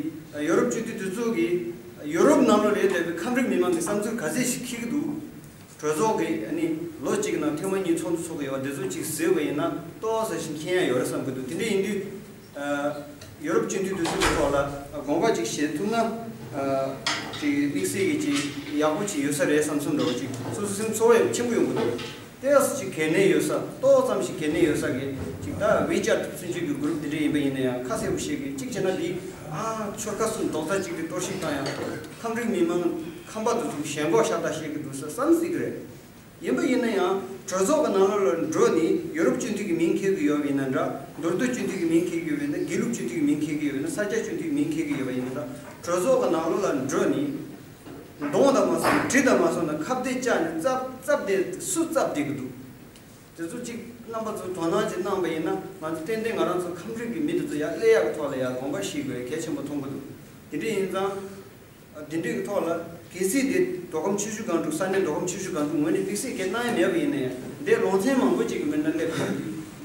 ཡོ་རོབ་སྤྱི་འཐུས་དེ་ཚོ་གིས་ཡོ་རོབ་ནང་ལོགས་ལ་བསྡད་པའི་ཁམས་རིགས་མི་མང་གི་བསམ་ཚུལ་ག་ཚད་ཞིག་འཁྱེར་གྱི་འདུག་གྲོས་ཚོགས་ཀྱི་ཨ་ནི་ལོ་གཅིག་ནང་ཐེངས་མ་གཉིས་ཚོགས་འདུ་ཚོགས་ཀྱི་ཡོད་པ་དེ་ཚོ་གཅིག་གཟིགས་པ་ཡིན་ན་ཏོག་ཙམ་ཞིག་མཁྱེན་ཡ་ཡོད་རེད་བསམ་གྱི་འདུག་དེ་འདྲ་ཡིན་དུས་ཨ་ཡོ་རོབ་སྤྱི་འཐུས་དེ་ཚོ་གི་ཐོག་ལ་དགོངས་པ་ཅིག་བཞེས་ཐུབ་ན་ཨ་ཅིག་དམིགས་བསལ་གྱི་ཅིག་ཡག་པོ་ཅིག་ཡོད་ས་རེད་བསམ་བསམ་འདྲ་བོ་ཅིག་སོ་སོ་སེམས་ཚོར་བ་ཡང་ཆེན་པོ་ཡོང་གི་འདུག་ཏོག་ཙམ་ཞིག་གལ་གནད་ཡོད་ས་ཏོག་ཙམ་ཞིག་གལ་གནད་ཡོད་ས་གི་ཅིག་ད་ཝེ་ཅེཊ་ཚུན་ཆད་ཀྱི་གུ་རུབ་དེ་འདྲ་ཡིན་པ་ཡིན་ན་ཡང་ཁ་གསལ་པོ་བཤད་གི་གཅིག་བྱས་ན་འདི་ཨ་ཆོལ་ཁ་གསུམ་རྡོག་རྩ་གཅིག་ཏུ་གཏོར་བཤིག་བཏང་ཡང་ཁམས་རིགས་མི་མང་ཁམས་པ་དེ་ཚོ་ཞེན་ཁོག་ཤ་སྟག་བཤད་གི་འདུག་ས་བསམ་སྲིད་གི་རེད། ཡིན་པ་ཡིན་ན་ཡང་གྲོས་ཚོགས་ཀྱི་ནང་ལོགས་ལ་འགྲོ་ནི་ཡོ་རོབ་སྤྱི་འཐུས་ཀྱི་མིང་འཁྱེར་གི་ཡོད་པ་ཡིན་ན་འདྲ། མདོ་སྟོད་སྤྱི་འཐུས་ཀྱི་མིང་འཁྱེར་གི་ཡོད་པ་ཡིན་ན་དགེ་ལུགས་སྤྱི་འཐུས་ཀྱི་མིང་འཁྱེར་གི་ཡོད་པ་ཡིན་ན་འདྲ། ས་སྐྱ་སྤྱི་འཐུས་ཀྱི་མིང་འཁྱེར་གི་ཡོད་པ་ཡིན་ན་འདྲ། གྲོས་ཚོགས་ཀྱི་ནང་ལོགས་ལ་འགྲོ་ནི། གདོང་དང་མ་སོང་གྲི་དང་མ་སོང་ན་ཁ་གཏད་བཅག་ནས་རྩབ་རྩབ་བསྡད་སུ་རྩབ་བསྡད་ཀྱི་འདུག་དེ་ཚོ་གཅིག་རྣམ་པ་ཚོ་དོ་སྣང་ཅིག་གནང་པ་ཡིན་ན་ང་ཚོ་ཏན་ཏན་ང་རང་ཚོ་ཁམས་རིགས་ཀྱི་མི་དེ་ཚོ་ཡར་སླེབས་ཡག་གི་ཐོག་ལ་ཡར་དགོངས་པ་བཞེས་དགོས་གལ་ཆེན་པོ་མཐོང་གི་འདུག་དེ་འདྲ་ཡིན་ཙང་། དེ་འདྲ་གི་ཐོག་ལ་གལ་སྲིད་དེ་མདོ་ཁམས་ཆུ་བཞི་སྒང་དྲུག་ས་གནས་མདོ་ཁམས་ཆུ་བཞི་སྒང་དྲུག་ངོས་ནས་དམིགས་བསལ་གྱི་གནང་ཡ་མེད་པ་ཡིན་ན་ཡང་འདས་ལོ་ཚན་མང་པོ་ཅིག་གི་མི་སྣ་སླེབས་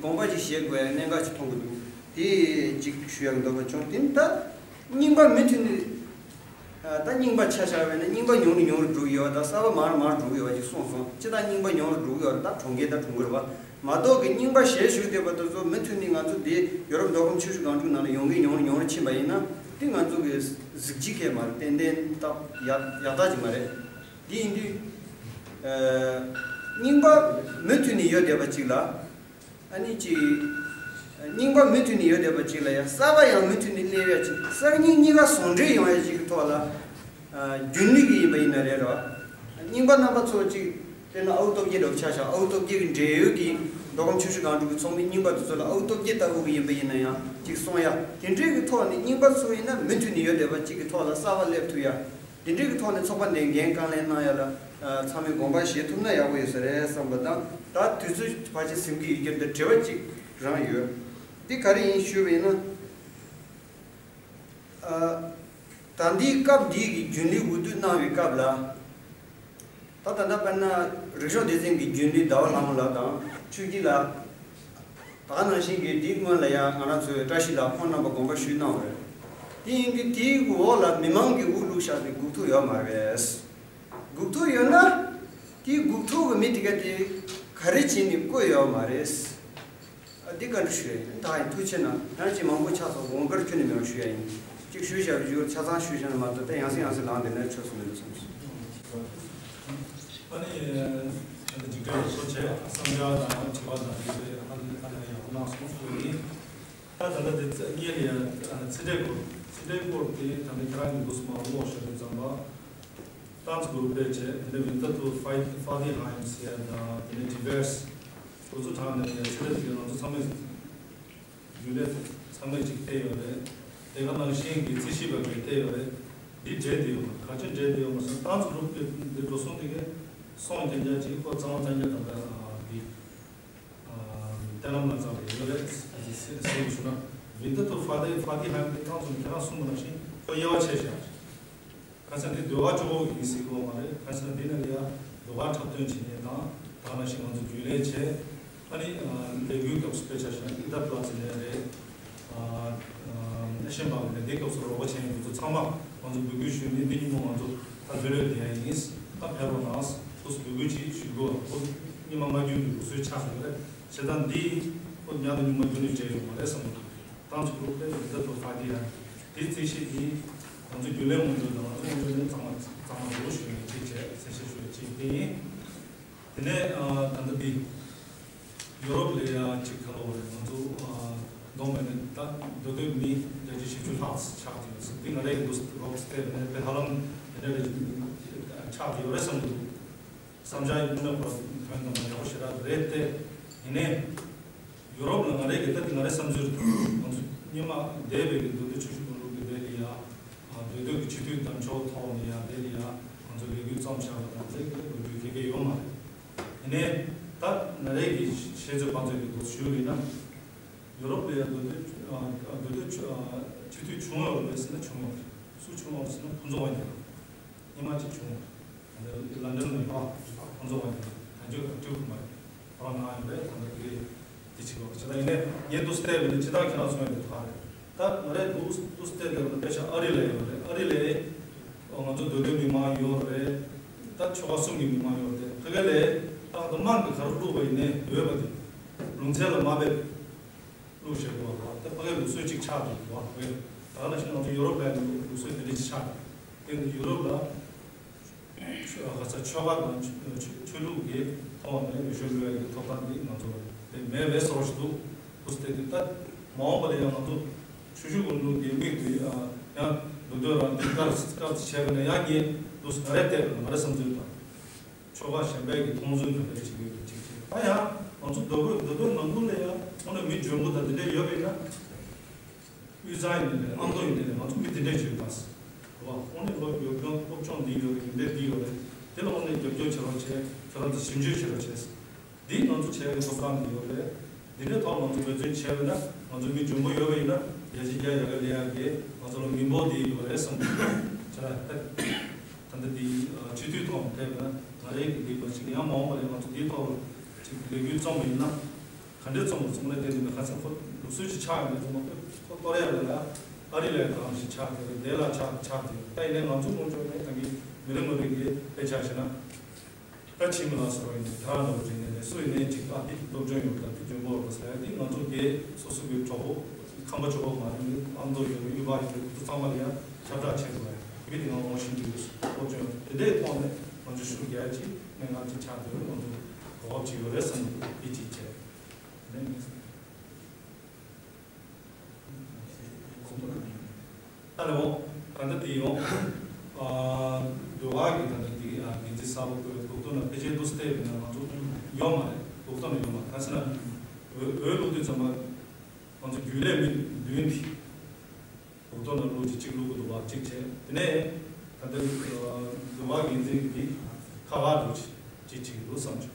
དགོངས་པ་ཅིག་བཞེས་དགོས་ཡ་གནད་འགག་ཅིག་མཐོང་གི་འདུག་དེ་ཅིག་ཞུ་ཡག་འདོད་པ་བྱུང་། དེ་ནི་ད་རྙིང་པ་མུ་མཐུད་ནས། ཨ་ད་རྙིང་པ་ཆ་བཞག་པ་ཡིན་ན་རྙིང་པ་ཉུང་རུ་ཉུང་རུ་འགྲོ་གི་ཡོད་པ་དང་གསར་པ་མར་མར་འགྲོ་གི་ཡོད་པ་ཅིག་གསུངས་སོང་། སྤྱིར་བཏང་རྙིང་པ་ཉུང་རུ་འགྲོ་གི་ཡོད་རེད། ད་གྲོང་ཁྱེར་ད་གྲོང་ཁྱེར་རེད་པ། མ་གཏོགས་ཀྱི་རྙིང་པ་ཞལ་བཞུགས་བསྡད་པ་དེ་ཚོ་མུ་མཐུད་ནས་ང་ཚོ་འདི་ཡོ་རོབ་མདོ་ཁམས་ཆུ་བཞི་སྒང་དྲུག་ནང་ལ་ཡོང་གི་ཉུང་རུ་ཉུང་རུ་ཕྱིན་པ་ཡིན་ན་དེ་ང་ཚོ་གི་གཟི་བརྗིད་སྐྱེ་མ་རེད། ཏན་ཏན་ད་ཡག་ཡག་རྟགས་ཅིག་མ་རེད། འདི་ཡིན་དུས་ཨ་རྙིང་པ་མུ་མཐུད་ནས་ཡོད་བསྡད་པ་ཅིག་ལ། ཨ་ནི་ཅིག་རྙིང་པ་མུ་མཐུད་ནས་ཡོད་བསྡད་པ་ཅིག་ལ་ཡང་གསར་པ་ཡང་མུ་མཐུད་ནས་སླེབས་ཡ་ཅིག་གསར་རྙིང་གཉིས་ཀ་ཟུང་འབྲེལ་ཡོང་ཡ་ཅིག་གི་ཐོག་ལ་ཨ་རྒྱུན་ལས་ཀྱི་ཡིན་པ་ཡིན་ན་རེད་རོ། རྙིང་པ་རྣམ་པ་ཚོ་ཅིག་དཔེར་ན་ཨའུ་སྟོབས་རྒྱལ་འདྲ་བོ་ཆ་བཞག་ཨའུ་སྟོབས་རྒྱལ་གྱི་འབྲེལ་ཡོད་ཀྱི་མདོ་ཁམས་ཆུ་བཞི་སྒང་དྲུག་གི་ཚོགས་མི་རྙིང་པ་དེ་ཚོ་ལ་ཨའུ་སྟོབས་རྒྱལ་ལྟ་བུ་གི་ཡིན་པ་ཡིན་ན་ཡང་ཅིག་གསུང་ཡ་དེ་འདྲའི་གི་ཐོག་ནས་རྙིང་པ་ཚོ་ཡིན་ན་མུ་མཐུད་ནས་ཡོད་བསྡད་པ་ཅིག་གི་ཐོག་ལ་གསར་པ་སླེབས་ཐུབ་ཡ། དེ་འདྲའི་གི་ཐོག་ནས་ཚོགས་པ་འདིའི་འགན་རྐང་ལེན་གནང་ཡ་ལ་ཨ་ཚང་མས་དགོངས་པ་བཞེས་ཐུབ་ན་ཡག་པོ་ཡོད་ས་རེད་བསམ་པ་དང་། ད་དུས་ཚོད་ཕལ་ཆེར་ཟིན་གྱི་ཡོད་རྒྱུ་འདི་དྲི་བ་གཅིག་རང་ཡོད། འདི་ག་རེ་ཡིན་ཞུས་པ་ཡིན་ན། ཨ་ད་འདིའི་སྐབས་འདིའི་གི་རྒྱུན་ལས་འོས་བསྡུ་གནང་བའི་སྐབས་ལ། ད་ད་ལྟ་དཔེར་ན་རིག་གཞུང་སྡེ་ཚན་གྱི་རྒྱུན་ལས་ཟླ་བ་ལྷ་མོ་ལགས་དང་ཆོས་སྐྱིད་ལགས། ད་ག་ནང་བཞིན་གྱི་འདིའི་སྔོན་ལ་ཡང་ང་རང་ཚོའི་བཀྲ་ཤིས་ལགས་ཁོང་རྣམ་པ་དགོངས་པ་ཞུས་གནང་བ་རེད། དེ་ཡིན་དུས་དེའི་འོག་ལ་མི་མང་གིས་འུ་བླུགས་བཞག་པའི་སྒུག་ཐུག་ཡོད་མ་རེད། སྒུག་ཐུག་ཡོད་ན། དེའི་སྒུག་ཐུག་གི་མི་དེ་ག་དེ་ག་རེ་བྱས་ནས་བསྐོས་ཡོད་མ་རེད། ཨ་འདི་བཀའ་འདྲི་ཞུ་ཡ་ཡིན། ད་ཡིན་ཐུགས་ཆེ་གནང་། ཡང་ཅིག་མང་པོ་ཆགས་སོང་། དགོངས་འགལ་ཁྱོན་ནས་མེད་པ་ཞུ་ཡ་ཡིན། ཅིག་ཞུས་བཞག་པའི་ཞུ་ཆ་ཚང་ཞུས་བཞག་ན་མ་གཏོགས་ད་ཡང་སེ་ཡང་སེ་ལངས་བསྡད་ན་ཆོག་ས་མི་འདུག་བསམ་སོང་། ཨ་ནི། ཨ་ནི་འཇིགས་བྲལ་ལགས་སོ་བྱས་བསམ་འཆར་དང་དྲི་བ་དང་དེ་ཚོ་ཧ་ལས་ཧ་ལས་ཡག་པོ་གནང་སོང་། ཨ་ནི་ད་ལྟ་དེ་ཚ་གཉིས་ལ་ཡ་ཚིག་ཕྲད་སྐོར་ཚིག་ཕྲད་སྐོར་དེ་ད་ལྟ་ཁྱེད་རང་གི་འདུག་སེ་མ་ཀློག་བཞག་དུས་ཙམ་པ། ཏང་ཙི་གུ་རུ་པས་བྱས་དེ་ནས་ཝིན་ཏར་ཏུ་ཧྥའི་ཧྥ་དི་ཧའིམ་ཟེར་ཡ་དང་དེ་ནས་ཌི་བེ་སི་དེ་ཚོ་དྲངས་ནས་ཚིག་ཕྲད་དེ་ང་ཚོ་ཚང་མས་རྒྱུན་ལས་ཚང་མས་ཅིག་བལྟས་ཡོད་རེད། དེ་ག་ནང་བཞིན་གྱི་རྩིས་ཞིབ་པ་གིས་བལྟས་ཡོད་རེད། འདི་འགྲིག་བསྡད་ཡོད་མ་རེད། ག་ཅི་འགྲིག་བསྡད་ཡོད་མ་རེད་ཟེར་ན་ཏང་ཙི་གུ་རུ་པས་འདི་འགྲོ་སོང་དེ་གས་སོང་རྐྱང་རྐྱང་ཅིག་ཁོ་གཙང་མ་གཙང་རྐྱང་དང་འདྲ་འདི། བསྟན་ལམ་ལ་བརྩམས་པའི་ཡོད་རེད་ཟེར་ཞུ་ན། ཝིན་ཏར་ཏུ་ཧྥ་དི་ཧྥ་དི་ཧའིམ་དེ་ཏང་ཙི་གུ་རུ་ཁྱེད་རང་གསུངས་པ་ནང་བཞིན་ཁོ་དབྱེ་བ་ཕྱེ་བཞག་ག་ས་འདི་ཟློས་གར་གཅིག་པོ་ཡིན་ཟེར་གྱི་ཡོད་མ་རེད། ག་ས་འདི་ནང་ལ་ཡ་ཟློས་གར་འཁྲབ་སྟོན་བྱེད་མཁན་དང་ད་ནང་བཞིན་ང་ཚོ་རྒྱུན་ལས་བྱས། ཨ་ནི་ལས་འགུལ་སྐབས་སུ་དཔེ་ཆ་བཞག་ན་ཨི་ད་པ་ལ་ཙི་ནས་རེད། ཨེ་ཤན་པ་ནས་འདི་སྐབས་སུ་རོགས་པ་བྱས་ཡོད་ཚོ་ཚང་མ་ང་ཚོ་འབོད་སྐུལ་ཞུས་ནས་འདི་ཉིན་མོ་ང་ཚོ་ད་འབད་རོགས་བསྡད་ཡ་ཡིན། ད་ཕེབས་རོགས་གནང་། ཁོ་ཚོ་འབོད་སྐུལ་ཅིག་ཞུ་དགོས། ཁོ་ཉི་མ་ལྔ་བཅུ་གི་ལུགས་སྲོལ་ཆགས་ཡོད་རེད། བྱས་ཙང་འདི་ཁོ་ཉག་ཏུ་ཉུང་མ་རྒྱུན་ནས་བྱས་ཡོད་མ་རེད་བསམ་གྱི་འདུག་ཏང་ཙི་གུ་རུ་པས་ཝིན་ཏར་ཏུ་ཧྥ་དི་ཧའིམ་དེའི་རྩིས་གཞི་དེ་ང་ཚོ་རྒྱུན་ལས་སྔོན་འགྲོ་དང་ང་ཚོ་སྔོན་འགྲོ་ནས་གཙང་མ་གཙང་མ་འགྲོ་ཞུ་ཡ་གཅིག་བྱས་གསལ་བཤད་ཞུ་ཡ་གཅིག་དེ་ཡིན། དེ་ནས་ཨ་ད་ལྟ་འདི་ཡོ་རོབ་ལ་ཡ་གཅིག་ག་ལོ་རེད། ང་ཚོ་ཨ་གདོང་མེད་ནས་ད་མདོ་སྟོད་མི་བརྒྱ་ཆ་བཞི་བཅུ་ལྷག་ཆགས་ཀྱི་ཡོད་ཟེར། འདི་ང་རང་གི་འདུག་རོགས་སྟེ་ནས་དཔེ་ཧ་ལམ་ དེ་འདྲ་ཆགས་ཀྱི་ཡོད་རེད་བསམ་གྱི་འདུག་བསམ་འཆར་ཡིན་ན་ཁོ་དོན་དམ་པ་ཡག་པོ་ཞེ་དྲག་རེད་དེ། ཡིན་ནའི་ཡུ་རོབ་ལ་ང་རའི་གི་ལྟ་དེ་ང་རའི་བསམ་ཚུལ་རེད། ང་ཚོ་སྔོན་མ་འདས་པའི་གི་མདོ་སྟོད་ཆུ་བཞི་སྒང་དྲུག་གི་དེ་ལ་ཡ། མདོ་སྟོད་ཀྱི་སྤྱི་འཐུས་དམ་ཕྱོགས་ཐོག་ནས་ཡ་དེ་ལ་ཡ་ང་ཚོ་ལས་འགུལ་བརྩམས་བཞག་པ་དང་དེ་གི་ལོ་རྒྱུས་ག་གེ་ཡོད་མ་རེད། ཡིན་ནའི་ད་ང་རའི་གི་ཤེས་ཚོད་པ་ཚོད་ཀྱི་འདུག་ཞུ་ཡིན་ན། ཡུ་རོབ་ལ་ཡང་མདོ་སྟོད་ཨ་མདོ་སྟོད་ཨ་སྤྱི་འཐུས་བྱུང་ཡོད་རེད་ཟེར་ན་བྱུང་ཡོད་རེད། སུ་བྱུང་ཡོད་རེད་ཟེར་ན་ཕུན་ཚོགས་དབང་རྒྱལ་ལགས། སྔོན་མ་ཅིག་བྱུང་ཡོད་རེད། ད་ལྟ་ལན་ཌན་ལ་ཡོད་པ་ཕུན་ཚོགས་དབང་རྒྱལ་ལགས་ད་ཅིག་ཨ་ཀྲུག་མ་རེད། ཁོ་རང་ནང་ཡོད་རེད། ད་ལྟ་དེ་དེ་ཅིག་ཡོད་རེད། ད་ཡིན་ནའི་ངས་འདུག་སེ་བལྟས་པ་ཡིན་ན་སྤྱིར་བཏང་ཁྱེད་རང་གསུང་ཡ་དེ་ད་རེད། ད་ང་རས་འདུག་འདུག་སེ་བལྟས་པ་ཡིན་ན་དཔེ་ཆ་ཨ་རི་ལ་ཡོད་རེད། ཨ་རི་ལ་ང་ཚོ་མདོ་སྟོད་མི་མང་ཡོད་རེད། ད་ཆོལ་ཁ་གསུམ་གྱི་མི་མང་ཡོད་རེད། ཕ་གི་ལ་ད་ང་ཚོ་དམངས་ཀྱིས་ག་རེ་བླུགས་པ་ཡིན་ནའི་འོས་པ་དེ་ལུང་ཚན་ལ་མ་དཔེ་བླུགས་བཞག་འདུག་བ། ད་ཕ་གིའི་ལུགས་སྲོལ་གཅིག་ཆགས་འདུག་བ། ད་ག་ནང་བཞིན་ང་ཚོ་ཡུ་རོབ་ལ་ཡང་ལུགས་སྲོལ་དེ་འདྲ་ཅིག་ཆགས་འདུག་དེ་ནི་ཡུ་རོབ་ལ་ཆོས་ཁ་ས་ཆོལ་ཁ་དང་ཆོས་ཆོས་ལུགས་ཀྱི་ཐོག་ནས་འོས་ཤོག་བླུག་ཡ་གི་ཐོབ་ཐང་འདི་ང་ཚོ་དེ་མེད་པའི་བཟོ་འདྲ་ཞིག་འདུག་འདུག་སེ་བལྟས་དུས་ད་མ་འོངས་པ་ལ་ཡང་ང་ཚོ་ཆུ་ཤུར་དགུན་འབྲུག་གི་མིག་དུ་ཡང་འདུག་འདོད་རང་འདི་དཀར་དཀར་བྱས་པ་ན་ཡང་ངས་འདུག་སེ་ང་རས་བལྟས་པ་ན་ང་རའི་བསམ་ཚུལ་དང་། ཆོལ་ཁ་གཞན་པའི་གི་མཐོང་ཚུལ་ག་འདྲ་ཅིག་ཡོད་པ་ཅིག་བྱས། ད་ཡང་ང་ཚོ་མདོ་དབུས་མདོ་སྟོད་ནང་ཁུལ་ལ་ཡང་ཁོང་ནི་མི་འཇོན་པོ་དང་དེ་འདྲ་ཡོད་པ་ཡིན་ན། དབུས་གཙང་ཡིན་ནའི་ཨ་མདོ་ཡིན་ནའི་ང་ཚོ་མི་དེ་འདྲ་ཅིག་ཡོད་པ། ཁོང་ནི་སློབ་སློབ་སྦྱོང་སློབ་སྦྱོང་འདི་ཡོད་རེད། ཡོན་ཏན་འདི་ཡོད་རེད། དེ་ལ་ཁོང་ནི་རྒྱབ་སྐྱོར་བྱེད་རོགས་བྱས། ཁྱེད་རང་ཚོ་ཞིབ་འཇུག་བྱེད་རོགས་བྱས། འདི་ང་ཚོ་བྱས་པའི་ཐོབ་ཐང་འདི་ཡོད་རེད། འདི་འདྲའི་ཐོག་ང་ཚོ་འབད་བརྩོན་བྱས་པ་ན་ང་ཚོ་མི་འཇོན་པོ་ཡོད་པ་ཡིན་ན་རྒྱལ་སྤྱིའི་རྒྱལ་ཡག་ག་ལས་ཡག་གི་ང་ཚོ་ལ་མི་འབོར་འདི་ཡོད་རེད་བསམ་གྱི་འདུག་ད་ལྟ་འདི་སྤྱི་འཐུས་ཐོག་ནས་ཕེབས་ན་ང་རའི་གི་འདི་མ་ཞིག་ཡང་མ་འོངས་པ་ལ་ང་ཚོ་འདིའི་ཐོག་ལ་ཅིག་ལས་འགུལ་རྩོམ་པ་ཡིན་ན་ག་འདྲས་རྩོམ་པ་རྩོམ་ལས་དེ་ནི་ཁ་སང་ཁོ་ལུགས་སྲོལ་ཅིག་ཆགས་ཡོད་ནས་རྩོམ་པ་ཁོ་ཁོ་ཀོ་རེ་ཡ་ལ་ཡ་ཨ་རི་ལ་ཡ་གང་ཞིག་ཆགས་དེ་རེད། དེ་ལ་ཆགས་ཆགས་དེ་རེད། ད་ཡིན་ནའི་ང་ཚོ་དངོས་བྱུང་ནས་ད་གི་མི་རེ་ངོ་རེ་གི་དཔེ་ཆ་བྱས་ན། ད་ཕྱི་མི་ལ་སོགས་ཡིན་ནའི་དེ་རང་འདྲ་བོ་ཅིག་ནས་ནས་སུ་ཡིན་ནའི་ཅིག་ཨ་དེ་སློབ་སྦྱོང་ཡོད་དང་དེ་འཇོན་པོ་ཡོད་པ་ཟེར་ཡ་དེ་ང་ཚོ་གའི་སོ་སོ་གི་གྲོགས་པོ་ཁམས་པ་ཆོས་པ་མ་ཡིན་ནའི་ཨ་མདོ་ཡོད་པའི་དབུས་པ་ཡོད་པའི་ཚང་མ་ལ་ཡང་ཁྱབ་བསྒྲགས་བྱེད་དགོས་ཡ་དེ་དེ་ང་ངོ་ཤེས་འདུག་སློབ་སྦྱོང་དེ་འདྲའི་ཐོག་ནས་ང་ཚོ་ཤུགས་རྒྱག་ཅིག་གནད་འགག་ཅིག་ཆགས་འདུག་ང་ཚོ་གོ་སྐབས་ཅིག་ཡོད་རེད་བསམ་འདུག་དེ་ཅིག་བྱས། ཨ་ལེ་འོ། ད་ལྟ་དེ་ཡོང་། ཨ་འདོད་པ་གི་ད་ལྟ་དེ་ཨ་འགན་འཛིན་གསར་པ་བསྐོས་འདུག་ཐོག་ན་ཕལ་ཆེར་འདུག་སྟེ་ཡིན་ན་ང་ཚོ་ཡོང་མ་རེད། འདུག་ཐོག་ན་ཡོང་མ་རེད། ག་ཟེར་ན་འོས་འོས་བླུག་དུས་ཙམ་པ་ང་ཚོ་རྒྱུན་ལས་མི་བདུན་དེ་འདུག་ཐོག་ན་བླུག་ཅིག་གཅིག་བླུག་གི་འདུག་བ་གཅིག་བྱས། དེ་ནས་ད་ལྟ་འདོད་པ་འགན་འཛིན་གི་ཁ་ཁ་འདུག་ཅིག་ཅིག་ཅིག་འདུག་བསམ་བྱུང་།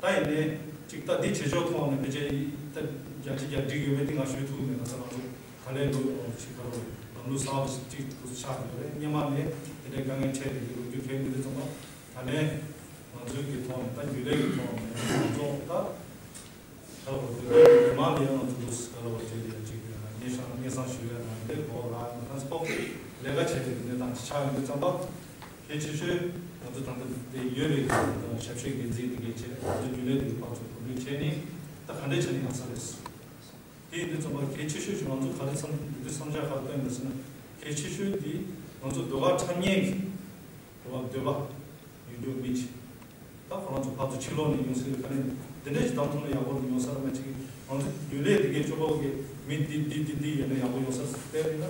ད་ཡིན་ནའི་ཅིག་ད་འདི་བྱེད་ཕྱོགས་ཐོག་ནས་ཕལ་ཆེར་ད་བརྒྱ་ཆ་བརྒྱ་འགྲིག་ཡོད་མེད་འདི་ང་ཞུ་ཐུབ་མེད། ང་ཚོ་རང་ཚོ་ད་ལན་ལོ་ཅིག་ག་རེ་ལམ་ལུགས་གསར་པ་ཞིག་ཅིག་ཏུ་ཆགས་ཡོད་རེད། སྔོན་མ་ནས་དེ་འདྲའི་དཀའ་ངལ་འཕྲད་བསྡད་ཀྱི་ལོ་རྒྱུས་འཕྲད་ཡོད་དུས་ཙམ་པ་ད་ལན་ང་ཚོའི་གི་ཐོག་ནས་ད་རྒྱུན་ལས་ཀྱི་ཐོག་ནས་ང་ཚོ་ད་ག་རེ་ལབ་དགོས་རེད། མི་མང་ལ་ཡང་ང་ཚོ་འདུག་ག་རེ་ལབ་དགོས་རེད། ཅིག་སྙན་སེང་སྙན་སེང་ཞུ་ཡ་དང་དེ་གོ་ལ་ང་ཚོ་ལས་ཀ་བྱས་ཏེ་གནས་སྟངས་ཆགས་ཡོད་དུས་ཙམ་པ། གལ་ཆེ་ཤོས་ང་ཚོ་ད་ལྟ་དེ་ཡོད་པའི་ཞབས་ཞུའི་འགན་འཛིན་དེ་གལ་ཆེ། ང་ཚོ་རྒྱུན་ལས་དེ་ཕར་ཚུར་གོ་སྒྲིག་བྱས་ནས་ད་ག་འདྲས་བྱས་ནས་ཡག་ས་རེད། དེ་ཡིན་དུས་ཙམ་པ་གལ་ཆེ་ཤོས་ཤིག་ང་ཚོ་ག་རེ་བསམ་འདུག་དུས་བསམ་འཆར་ག་རེ་བཏོན་པ་ཟེར་ན་གལ་ཆེ་ཤོས་དེ་ང་ཚོ་ཟློས་གར་འཁྲབ་མཁན་གྱི་ཟློས་པ་ཡོད་རྒྱུ་མི་ཅིག་ད་ཁོ་རང་ཚོ་ཕར་ཚུར་ཕྱི་ལོགས་ནས་ཡོང་སྲིད་པའི་ག་ནས་དེ་འདྲས་ཞིག་བདམས་ཐུབ་ན་ཡག་པོ་ཡོང་ས་རེད་མ་ཅིག་ང་ཚོ་རྒྱུན་ལས་དེ་གའི་ཅོག་གོ་གི་མི་འདི་འདི་འདི་འདི་ཡོད་ན་ཡག་པོ་ཡོང་ས་རེད་ན།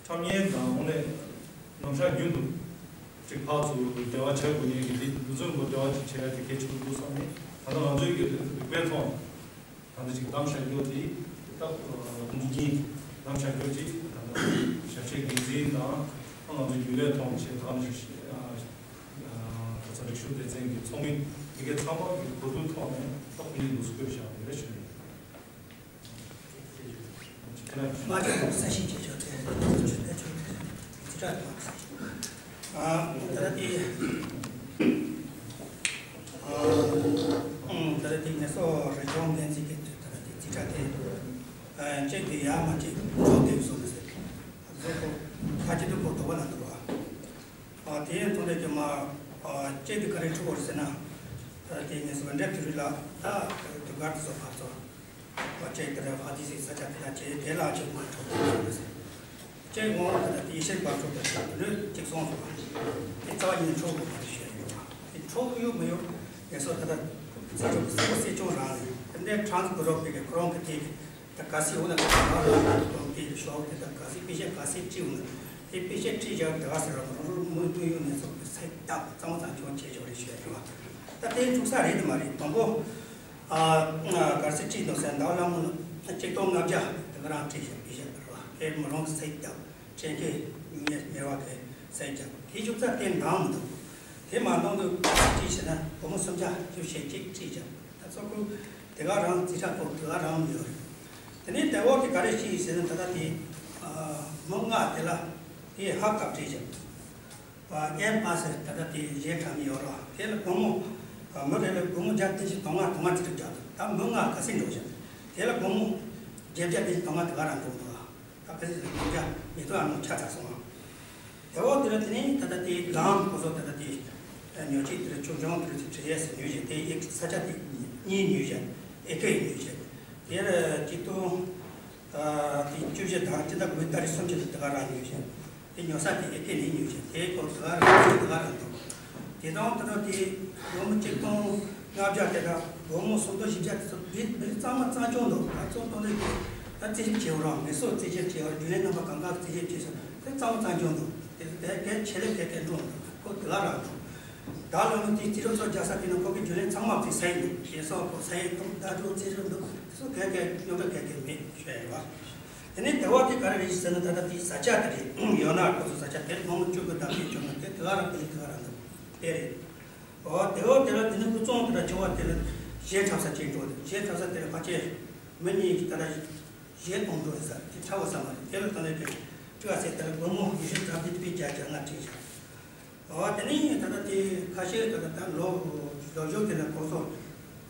འཁྲབ་མཁན་དང་དངོས་གནས་ནམ་ཞག་རྒྱུན་དུ་གཅིག་ཕར་ཚུར་འབྲེལ་བ་བྱེད་དགོས་མཁན་གྱི་འདི་འདི་ཚོའི་ངོ་འབྲེལ་བ་ཅིག་བྱེད་ཡ་དེ་གལ་ཆེན་པོ་འདུག་བསམ་ནས་ད་ལྟ་ང་ཚོའི་གི་རིག་པའི་ཐོག་ད་ལྟ་ཅིག་གདམ་བྱ་རྒྱུ་དེ་ད་ཉིན་གཉིས་གདམ་བྱ་རྒྱུ་ཅིག་ད་ལྟ་ཞབས་ཕྱི་འགན་འཛིན་དང་ང་ཚོ་རྒྱུན་ལས་ཐོག་ནས་བྱེད་ཐོག་ནས་ད་ཚོ་རིག་ཞུ་སྡེ་ཚན་གྱི་ཚོགས་མི་དེ་གའི་ཚང་མ་གི་གོ་བསྡུར་ཐོག་ནས་ད་ཁོ་གཉིས་འདུག་སེ་བསྐོས་བཞག་ཡོད་རེད་ཞུ་ཡིན། མ་ཆོག་གསལ་བཤད་བྱེད་ཆོག་དེ་ཆོག་དེ་ཆོག་དེ་ཅི་དྲག་ཡོད་ཟེར། ཨ་ད་ལྟ་དེ་ཨ་ད་ལྟ་དེ་ངལ་གསོ་རི་ལྗོངས་འགན་འཛིན་གྱི་ད་ལྟ་དེ་ཅི་དྲག་དེ་གཅིག་དེ་ཡར་མར་གཅིག་འགྲོ་བསྡད་སོང་ཟེར། ཁ་ཅིག་ཏུ་ཁོ་དོ་བ་ན་འདུག་བ། ཨ་དེ་ཡང་ཐོག་ལས་ཀྱི་མ་ཨ་གཅིག་དེ་ག་རེ་འཁྲུག་བར་ཟེར་ན། ད་ལྟ་དེ་ངལ་གསོ་འབྲེལ་དུ་རིགས་ལ་ད་དུ་གར་དུ་སོགས་ཕར་ཚུར། ཁོ་ཅིག་དེ་ལ་ཕ་ཏི་སི་ས་ཆ་དེ་ལ་ཅིག་དེ་ལ་ཅིག་མ་འཕྲོད་པ་ཡོད་ཟེར། ཅིག་ངོ་ད་ལྟ་དེ་ཤེས་པ་འཕྲོད་པ་ཞིག་ནི་ཅིག་སོང་སོང་། དེ་རྩ་བ་ཉིད་འཕྲོད་དགོས་པ་དེ་ཤེས་ཡོད་པ། དེ་འཕྲོད་ཡོད་མི་ཡོད་ངལ་གསོ་ད་ལྟ་རྩིས་གྲུབ་གསལ་པོ་གསལ་སྐྱོང་རང་ནས་དེ་འདྲའི་ཁྲང་གི་རོགས་པའི་ཁོ་རང་གི་དེ་ད་ག་སི་འོ་ན་ག་སི་མ་རོགས་དང་དེ་ཤོག་དེ་ད་ག་སི་པེ་ཤ་ག་སི་ཅིག་འོ་ན་ དེ་དཔེ་ཆ་བྲིས་བཞག་དེ་ག་ཟེར་རོགས་རོགས་རོགས་མོས་ཀུན་ཡོད་ནས་སོགས་པའི་ཚད་བཏགས་གཙང་མ་གཙང་ཆུང་བྱེད་ཆོག་རེད་ཞུ་ཡ་རེད་བ། ད་དེ་འཁྲུག་ས་རེད་དེ་མ་རེད། དང་པོ་ག་ཚོད་བྲིས་འདུག་ཟེར་ཟླ་བ་ལྷ་མོ་ལ་གཅིག་སྟོང་ལྔ་བརྒྱ་དེ་ག་རང་བྲིས་བཞག་བྲིས་བཞག་རེད་བ། དེ་མི་རང་གི་ཚད་བཏགས་ཕྲན་གྱི་ཉུང་ཉེས་ཉེ་བ་གི་ཚད་བརྒྱབ་དེ་འཁྲུག་ས་དེ་འདང་མི་འདུག་དེ་མ་འདང་འདུག་ཅི་བྱས་ན་སྒོར་མོ་སུམ་བརྒྱ་བཅུ་ཞེ་གཅིག་བྲིས་བཞག་ད་གཙོ་ཁུལ་དེ་ག་རང་རྩིས་ཁྲ་ཐོག་དེ་ག་རང་ཡོད་རེད། དེ་ནས་དེ་འོག་གི་ག་རེ་ཞིག་ཟེར་ན་ད་ལྟ་དེ་མི་ལྔ་དེ་ལ་དེ་ཧབ་ཐབ་བྲིས་བཞག་ཨན་པ་སེ་ད་ལྟ་དེ་གཞས་འཁྲབ་མི་ཡོད་རོགས་དེ་ལ་སྒོར་མོ་མི་རེ་ལ་སྒོར་མོ་བརྒྱ་བདུན་ཅུ་དོན་ལྔ་དོན་ལྔ་ཙམ་རྒྱག་འདུག་ད་མི་ལྔ་ག་ཚོད་འགྲོ་བཞག་དེ་ལ་སྒོར་མོ་བརྒྱད་བརྒྱ་བདུན་ཅུ་དོན་ལྔ་དེ་ག་རང་འགྲོ་འདུག་ད་ག་ཚོད་ཟེར་ན་སྒོར་བརྒྱ་ཉིས་སྟོང་ཨ་མོ་ཆ་ཚང་སོང་ཨ། དེ་འོག་དེ་ལ་དེ་ནས་ད་ལྟ་དེ་ལམ་ཁོ་ཚོ་ད་ལྟ་དེ་ཉོ་ཆས་དེ་ལ་ཆུང་ཆུང་དེ་ཚོ་བྲེ་ཡས་སུ་ཉོས་བཞག་དེ་ཡིག་ས་ཆ་དེ་གཉིས་ཉོས་བཞག་ཨེ་ཀེ་ཉོས་བཞག་དེ་ལ་གཅིག་ཏུ་དེ་བཅུ་བཞི་དང་སྤྱི་ཟླ་དགུ་པའི་ཏ་རིག་སུམ་ཅུ་ལ་དེ་ག་རང་ཉོས་བཞག་དེ་ཉོ་ས་དེ་ཨེ་ཀེ་ནས་ཉོས་བཞག་དེ་ཁོ་དེ་ག་རང་དེ་ག་རང་འདུག་དེ་དང་དེ་ནང་དེ་སྒོར་མོ་གཅིག་སྟོང་ལྔ་བརྒྱ་དེ་དང་སྒོར་མོ་སུམ་སྟོང་བཞི་བརྒྱ་དེ་ཚོ་མི་མི་གཙང་མ་གཙང་རྐྱང་འདུག་ད་གཙོ་བོ་དོན་དེ་ད་རྩིས་ཞིབ་བྱེད་འོ་རང་མི་སོགས་རྩིས་ཞིབ་བྱེད་འོ་རྒྱུན་ལས་རྣམ་པ་གང་ག་རྩིས་ཞིབ་བྱེད་སོང་དེ་གཙང་མ་གཙང་རྐྱང་འདུག་དེ་དེ་གལ་ཆེ་ལས་གལ་གལ་འགྲོ་འདུག་ཁོ་དེ་ག་རང་འདུག་ད་ལོ་ནི་དེའི་རྩིས་རོགས་ཚོ་རྒྱག་ས་དེ་ནི་ཁོ་གི་རྒྱུན་ལས་ཚང་མ་དེ་ས་ཡིན་འདུག་ཞེས་སོགས་ཁོ་ས་ཡིན་འདུག་ད་འགྲོ་རྩིས་རོགས་འདུག་དེ་ཚོ་གལ་གལ་རྙོག་དྲ་གལ་གལ་མེད་ཞུ་ཡ་ཡོད་བ། དེ་ནས་དེ་བ་དེ་ག་རེ་རེད་ཟེར་ན་ད་ལྟ་དེའི་ས་ཆ་དེ་རེད་ཡོད་ན་ཁོ་ཚོ་ས་ཆ་དེར་མང་མང་བཅུ་དགུ་བདག་སྤྱོད་བྱུང་ན་དེ་དེ་ག་རང་དེ་དེ་ག་རང་འདུག་དེ་རེད། ཨོ་དེ་འོ་དེ་ལ་དེ་ནི་དབུས་གཙང་དེ་ལ་ཆེ་བ་དེ་ལ་གཞས་འཁྲབ་ས་ཅིག་འགྲོ་དེ་གཞས་འཁྲབ་ས་དེ་ལ་ཕལ་ཆེར་མི་གཉིས་ཀྱི་ད་ལྟ་གཞས་གཏོང་འགྲོ་ཡིན་ས་དེ་འཁྲབ་པ་ས་མ་རེད། དེ་ལ་ད་ལྟ་དེ་སྤྲད་ས་དེ་ལ་སྒོར་མོ་ཉི་ཤུ་རྩ་བདུན་པའི་བརྒྱ་བརྒྱ་ལྔ་བྲིས་བཞག་ཨོ་དེ་ནི་ད་ལྟ་དེ་ཁ་ཤས་ད་ལྟ་ད་ལོ་ལོ་བཞི་དེ་ལ་ཁོ་ཚོ་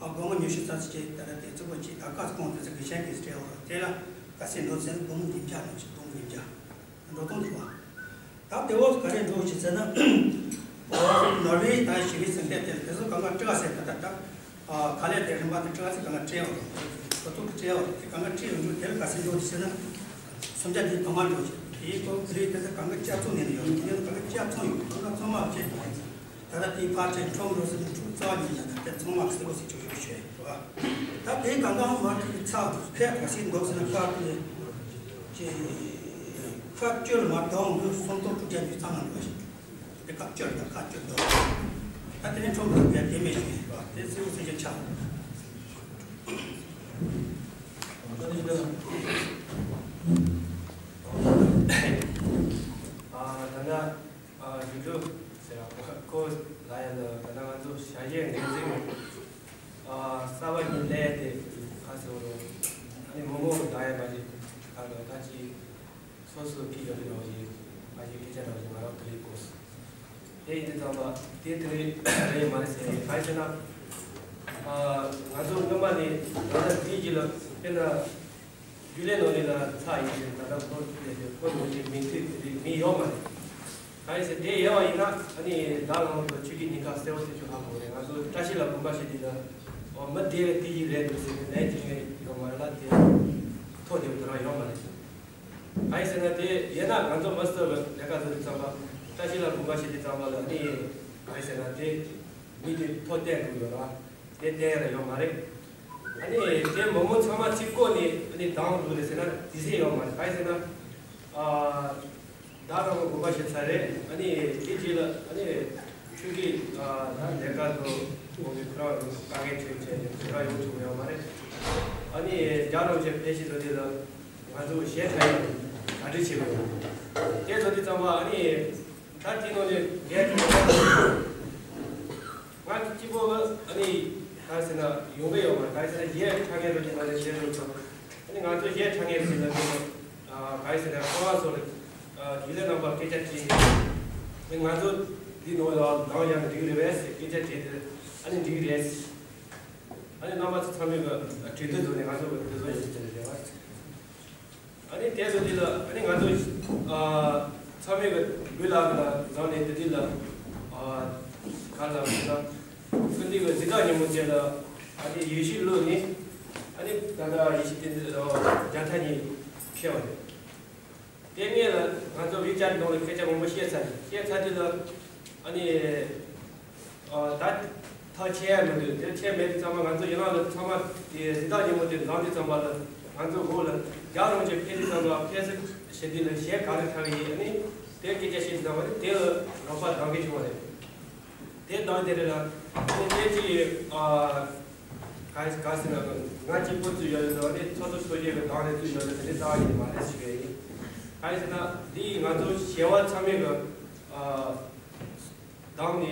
ཨ་སྒོར་མོ་ཉི་ཤུ་རྩ་གཅིག་ད་ལྟ་དེ་ཚོ་གོ་ཅིག་ད་ཀ་ཁོང་དེ་ཚོ་གི་གཞས་གི་སྤྲད་འོ་དེ་ལ་ག་ཚད་འགྲོ་ཟེར་སྒོར་མོ་བདུན་བརྒྱ་ལོ་ཞིག་སྒོར་མོ་བདུན་བརྒྱ། འགྲོ་སྟངས་འདུག་བ། ད་དེ་འོག་ག་རེ་འགྲོ་ཞིག་ཟེར་ན། ནོར་ཝེ་དང་ཞི་བའི་སེམས་ཁྲལ་དེ་དེ་ཚོ་གང་ག་སྤྲད་ཟེར་ད་ད་ད། ག་ལེར་དེ་རིམ་པ་དེ་སྤྲད་ཟེར་གང་ག་སྤྲད་བ་རེད། ཁོ་ཚོ་གི་སྤྲད་བ་རེད། དེ་གང་ག་སྤྲད་ཡོང་རྒྱུ་དེ་ལ་ག་ཚད་འགྲོ་ཞིག་ཟེར་ན། སུམ་བརྒྱ་དེ་དོན་ལྔ་འགྲོ་ཞིག་དེའི་སྐོར་དེ་རིགས་དེ་ཚོ་གང་ག་བཅའ་ཚོང་ནས་ཡོང་དེ་གང་ག་བཅའ་ཚོང་ཡོང་གང་ག་ཚང་མ་བྱས། ད་ལྟ་དེའི་ཕར་ཕྱིན་ཁྲོམ་འགྲོ་ཟེར་ནས་ཁྲུ་རྩ་བ་ཉིད་ལ་ད་ལྟ་ཚང་མ་གསལ་པོ་ཞིག་ཆོག་ཆོག་ཆོག་རེད་བ། ད་དེའི་གང་གང་མ་ཐུག་ཚགས་ཁ་ག་ཞིག་འདུག་ཟེར་ན་ཁ་ཀྱི་ཁ་བཅོལ་མ་གཏོང་དུ་སོང་ཏོག་ཀུ་ཅན་གྱི་ཚང་མ་འགྲོ་ཞིག་དེ་ཁ་བཅོལ་དང་ཁ་བཅོལ་འདུག་ད་དེ་ནས་ཁྲོམ་འགྲོ་བའི་དེ་མེད་ཞིག་རེད་བ། དེ་གསལ་པོ་གསལ་ཆ་ཆགས། ཨ་ད་ལྟ། ཨ་ཞུ་རྒྱུ་ཟེར་བ་ཁོ་ལ་ཡ་ལ་ད་ལྟ་ང་ཚོ་ཞལ་བཞེས་འགན་འཛིན་ཨ་གསར་པ་ཞིག་སླེབས་ཏེ་ཁ་སོ་རོ་ཨ་ནི་མི་མང་ལ་ཡ་མ་ཞིག་ཁ་ལ་ད་ཅི་སོ་སོ་ཁྱི་ཡོད་པའི་རོ་ཞིག་ཨ་ཞིག་སྐད་ཆ་རོ་ཞིག་ང་རང་ཐུག་ལེ་གོ་དེ་ཡིན་དུས་ཙམ་པ་དེ་དེ་རེད་རེད་མ་རེད་ཟེར་གང་ཡིན་ཟེར་ན་ཨ་ང་ཚོ་སྔོན་མ་ནས་ད་ལྟ་དེའི་རྗེས་ལ་དཔེར་ན། རྒྱུན་ལས་ནང་ལས་ལ་ཚ་ཡིན་ཞིང་ད་ལྟ་ཁོ་ལས་ཀྱི་ཁོ་ནང་བཞིན་མིང་ཚིག་དེ་རིགས་མི་ཡོད་མ་རེད། གང་ཡིན་ཟེར་དེ་ཡོད་པ་ཡིན་ན་ཨ་ནི་བདག་ལ་ང་ཚོ་ཆོས་ཀྱི་ཉེན་ཁ་གསལ་བོ་ཞིག་ཆུ་ཧ་གོ་རེད། ང་ཚོ་བཀྲ་ཤིས་ལ་དགོངས་པ་བཞེས་དུས་ལ་ཨོ་མི་དེ་དེ་ཡིན་རེད་འདུག་ཟེར་ནས་ལན་ཅིག་ངས་ཡོད་མ་རེད་ལ་དེ་ཐོ་དེ་བུ་རང་ཡོད་མ་རེད། གང་ཡིན་ཟེར་ན་དེ་ཡིན་ན་ང་ཚོ་མི་སོ་ལ་ལས་ཀ་བཟོ་དུས་ཙམ་པ་བཀྲ་ཤིས་ལ་དགོངས་པ་བཞེས་དུས་ཙམ་པ་ལ་ཨ་ནི་གང་ཡིན་ཟེར་ན་དེ་མི་དེ་ཐོ་བསྟན་དགོས་ཡོད་ར། དེ་བསྟན་ཡ་ལ་ཡོད་མ་རེད། ཨ་ནི་དེ་མི་མང་ཚང་མ་གཅིག་བསྐོར་ནས་ཨ་ནི་བདག་འགྲོ་རེད་ཟེར་ན་དེ་ཟེར་ཡོད་མ་རེད། གང་ཡིན་ཟེར་ན། ཨ་བདག་རང་གི་དགོངས་པ་བཞེས་ཚར་རེད། ཨ་ནི་དེ་རྗེས་ལ་ཨ་ནི་ཆོས་ཀྱི་ཨ་ད་ལས་ཀ་དུ་འོང་གི་ཁོ་རང་རང་དཀའ་ངལ་འཕྲད་བྱས་ནས་ཁོ་རང་ཡོང་ཐུབ་ཡོད་མ་རེད། ཨ་ནི་རྒྱ་རོགས་ཀྱི་ཕལ་ཆེར་དུ་དེ་ལ་ང་ཚོ་གཞས་འཁྲབ་ཡག་གྲ་སྒྲིག་བྱེད་དགོས། དེ་ཚོ་དེ་ཙམ་པ་ཨ་ནི། ད་དེ་ནང་ནས་ངས་ང་གཅིག་པོ་ཨ་ནི་ག་ཟེར་ན་ཡོང་གི་ཡོད་མ་རེད། ག་ཟེར་ན་གཞས་འཁྲབ་མཁན་རོགས་ཀྱི་ནང་ནས་གཞས་རོགས་ཚོ་ཨ་ནི་ང་ཚོ་གཞས་འཁྲབ་མཁན་ཟེར་ན་ནི་ག་ཟེར་ན་ཁོ་རང་ཚོ་ལ་རྒྱུན་ལས་རྣམ་པར་སྐད་ཆ་དྲིས་ནས་ང་ཚོ་འདི་ནང་ལ་འདང་ཡང་འགྲིག་རེད་པས་ཟེར་སྐད་ཆ་དྲིས་ཏེ་ཨ་ནི་འགྲིག་རེད། ཨ་ནི་རྣམ་པ་ཚོ་ཚང་མས་གྲོས་བསྡུར་བཟོས་ནས་ང་ཚོ་གྲོས་བསྡུར་བྱེད་ཀྱི་རེད་པ། ཨ་ནི་དེ་ཚོ་འདི་ལ་ཨ་ནི་ང་ཚོ་ཨ་ཚང་མས་གི་འབུལ་ལག་ལ་བཟང་ནས་དེ་འདི་ལ་ཨ་ག་ལ་ཟེར་ན་ཀུན་འདི་གི་གཟི་བདག་ཉིན་མོ་དེ་ལ་ཨ་ནི་ཡེ་ཤུ་བླུགས་ནས་ཨ་ནི་ད་ལྟ་ཡེ་ཤུ་དེ་འདི་ལ་རྒྱ་ཐ་ཉིན་ཁེལ་བ་རེད། དེ་སྔོན་ལ་ང་ཚོ་ཝི་ཅེཊ་ནང་ལ་སྐད་ཆ་མང་པོ་བཤད་ཚར་ནས་བཤད་ཚར་དུས་ལ་ཨ་ནི་ཨ་ད་ཐག་ཆད་ཡ་མི་འདུག་དེ་ཆད་མེད་དུས་ཙམ་པ་ང་ཚོ་ཡིན་ལག་ལ་ཚང་མ་དེ་གཟི་བདག་ཉིན་མོ་དེ་འཛོམས་དུས་ཙམ་པ་ལ་ང་ཚོ་འོག་ལ་རྒྱ་རོང་ཆེ་ཕེབས་དུས་ཙམ་པ་ཕེབས་ས་ཞེ་དུས་ལ་གཞས་ག་རེ་འཁྲབ་ཀྱི་ཡིན་ཨ་ནི་ དེ་སྐད་ཆ་བཤད་ཙམ་པ་རེད། དེ་ལ་རོགས་པ་འདང་གི་བྱུང་བ་རེད། དེ་འདང་དེ་རེད་ལ། དེ་དེ་ཅི་ཨ་ག་ག་ཟེར་ན་ང་གཅིག་པོ་ཚོས་ཡོད་ལ་ནི་ཚོགས་གཙོ་ཚོགས་གཞོན་གྱི་འདང་རེད་ཚོས་ཡོད་ལ་དེ་རྩ་བ་ཉིད་མ་རེད་ཟེར་གི་ཡིན། ག་ཟེར་ན་འདི་ང་ཚོ་ཞལ་བ་ཚང་མའི་གི་ཨ་འདང་ནི་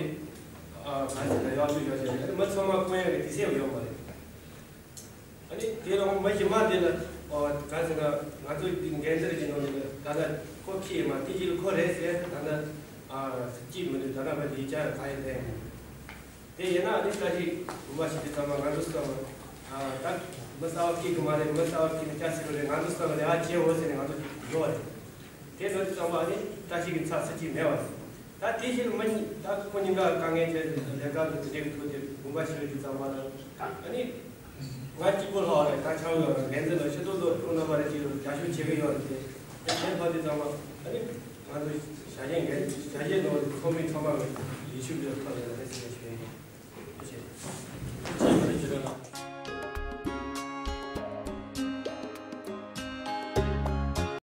ཨ་ག་ཟེར་ན་ཡག་ཤོས་ཡོད་ཟེར་ནས་མི་ཚང་མ་བསྐོ་ཡག་གི་དུས་ཚོད་ཡོད་མ་རེད། ཨ་ནི་དེ་རིང་མི་ཞིག་མ་དེ་ལ་ཨོ་ག་ཟེར་ན་ང་ཚོ་འདི་འགན་འཛིན་གྱི་ནང་ནས་ད་ལྟ་ཁོ་ཁྱི་ཡིན་མ་དེ་ཅིག་ཁོ་རེད་ཟེར་ད་ལྟ་ཨ་ཅིག་མི་འདུག་ད་ལྟ་མི་འདི་ཅག་ག་ཡིན་ལས་མི་འདུག་དེ་ཡིན་ན་ཨ་ནི་བཀྲ་ཤིས་དགོངས་པ་ཞིག་དེ་ཚང་མ་ང་ཚོ་ཚང་མ་ཨ་ད་མི་གསར་བ་ཁྱི་གི་མ་རེད། མི་གསར་བ་ཁྱི་ནི་ཅག་ཟེར་བ་རེད། ང་ཚོ་ཚང་མ་རེད། ཨ་ཅེ་འོ་ཟེར་ནས་ང་ཚོ་ཡོད་རེད། དེ་ཚོ་ཚང་མ་ནི་བཀྲ་ཤིས་ཀྱི་ཚབ་ཚུད་ཀྱི་མེད་པ་རེད། ད་དེ་བཞིན་མི་གཉིས་ད་ཁོ་གཉིས་ཀ་དཀའ་ངལ་འཕྲད་ལས་ཀ་ལ་དེ་འདྲའི་ཐུག་དེ་དགོངས་པ་ཞུ་རྒྱུ་ཚང་མ་ལ་ཨ་ནི་ང་གཅིག་པོ་ལྷག་རེད། ད་ཆང་ཡོད་རེད། འགན་འཛིན་ལ་ཕྱི་ཐོག་ཏུ་ཁོང་རྣམ་པ་རེ་གཅིག་ལ་རྒྱབ་སྐྱོར་བྱེད་ཀྱི་ཡོད་རེད། དེ་དེ་ཕར་དེ་ཚང་མ་ཨ་ནི་ང་ཚོ་བྱ་བྱེད་འགན་བྱ་བྱེད་ནང་ཚོགས་མི་ཚང་མ་ལ་ཡིད་ཆེས་ཡོད་ཐོག་ནས།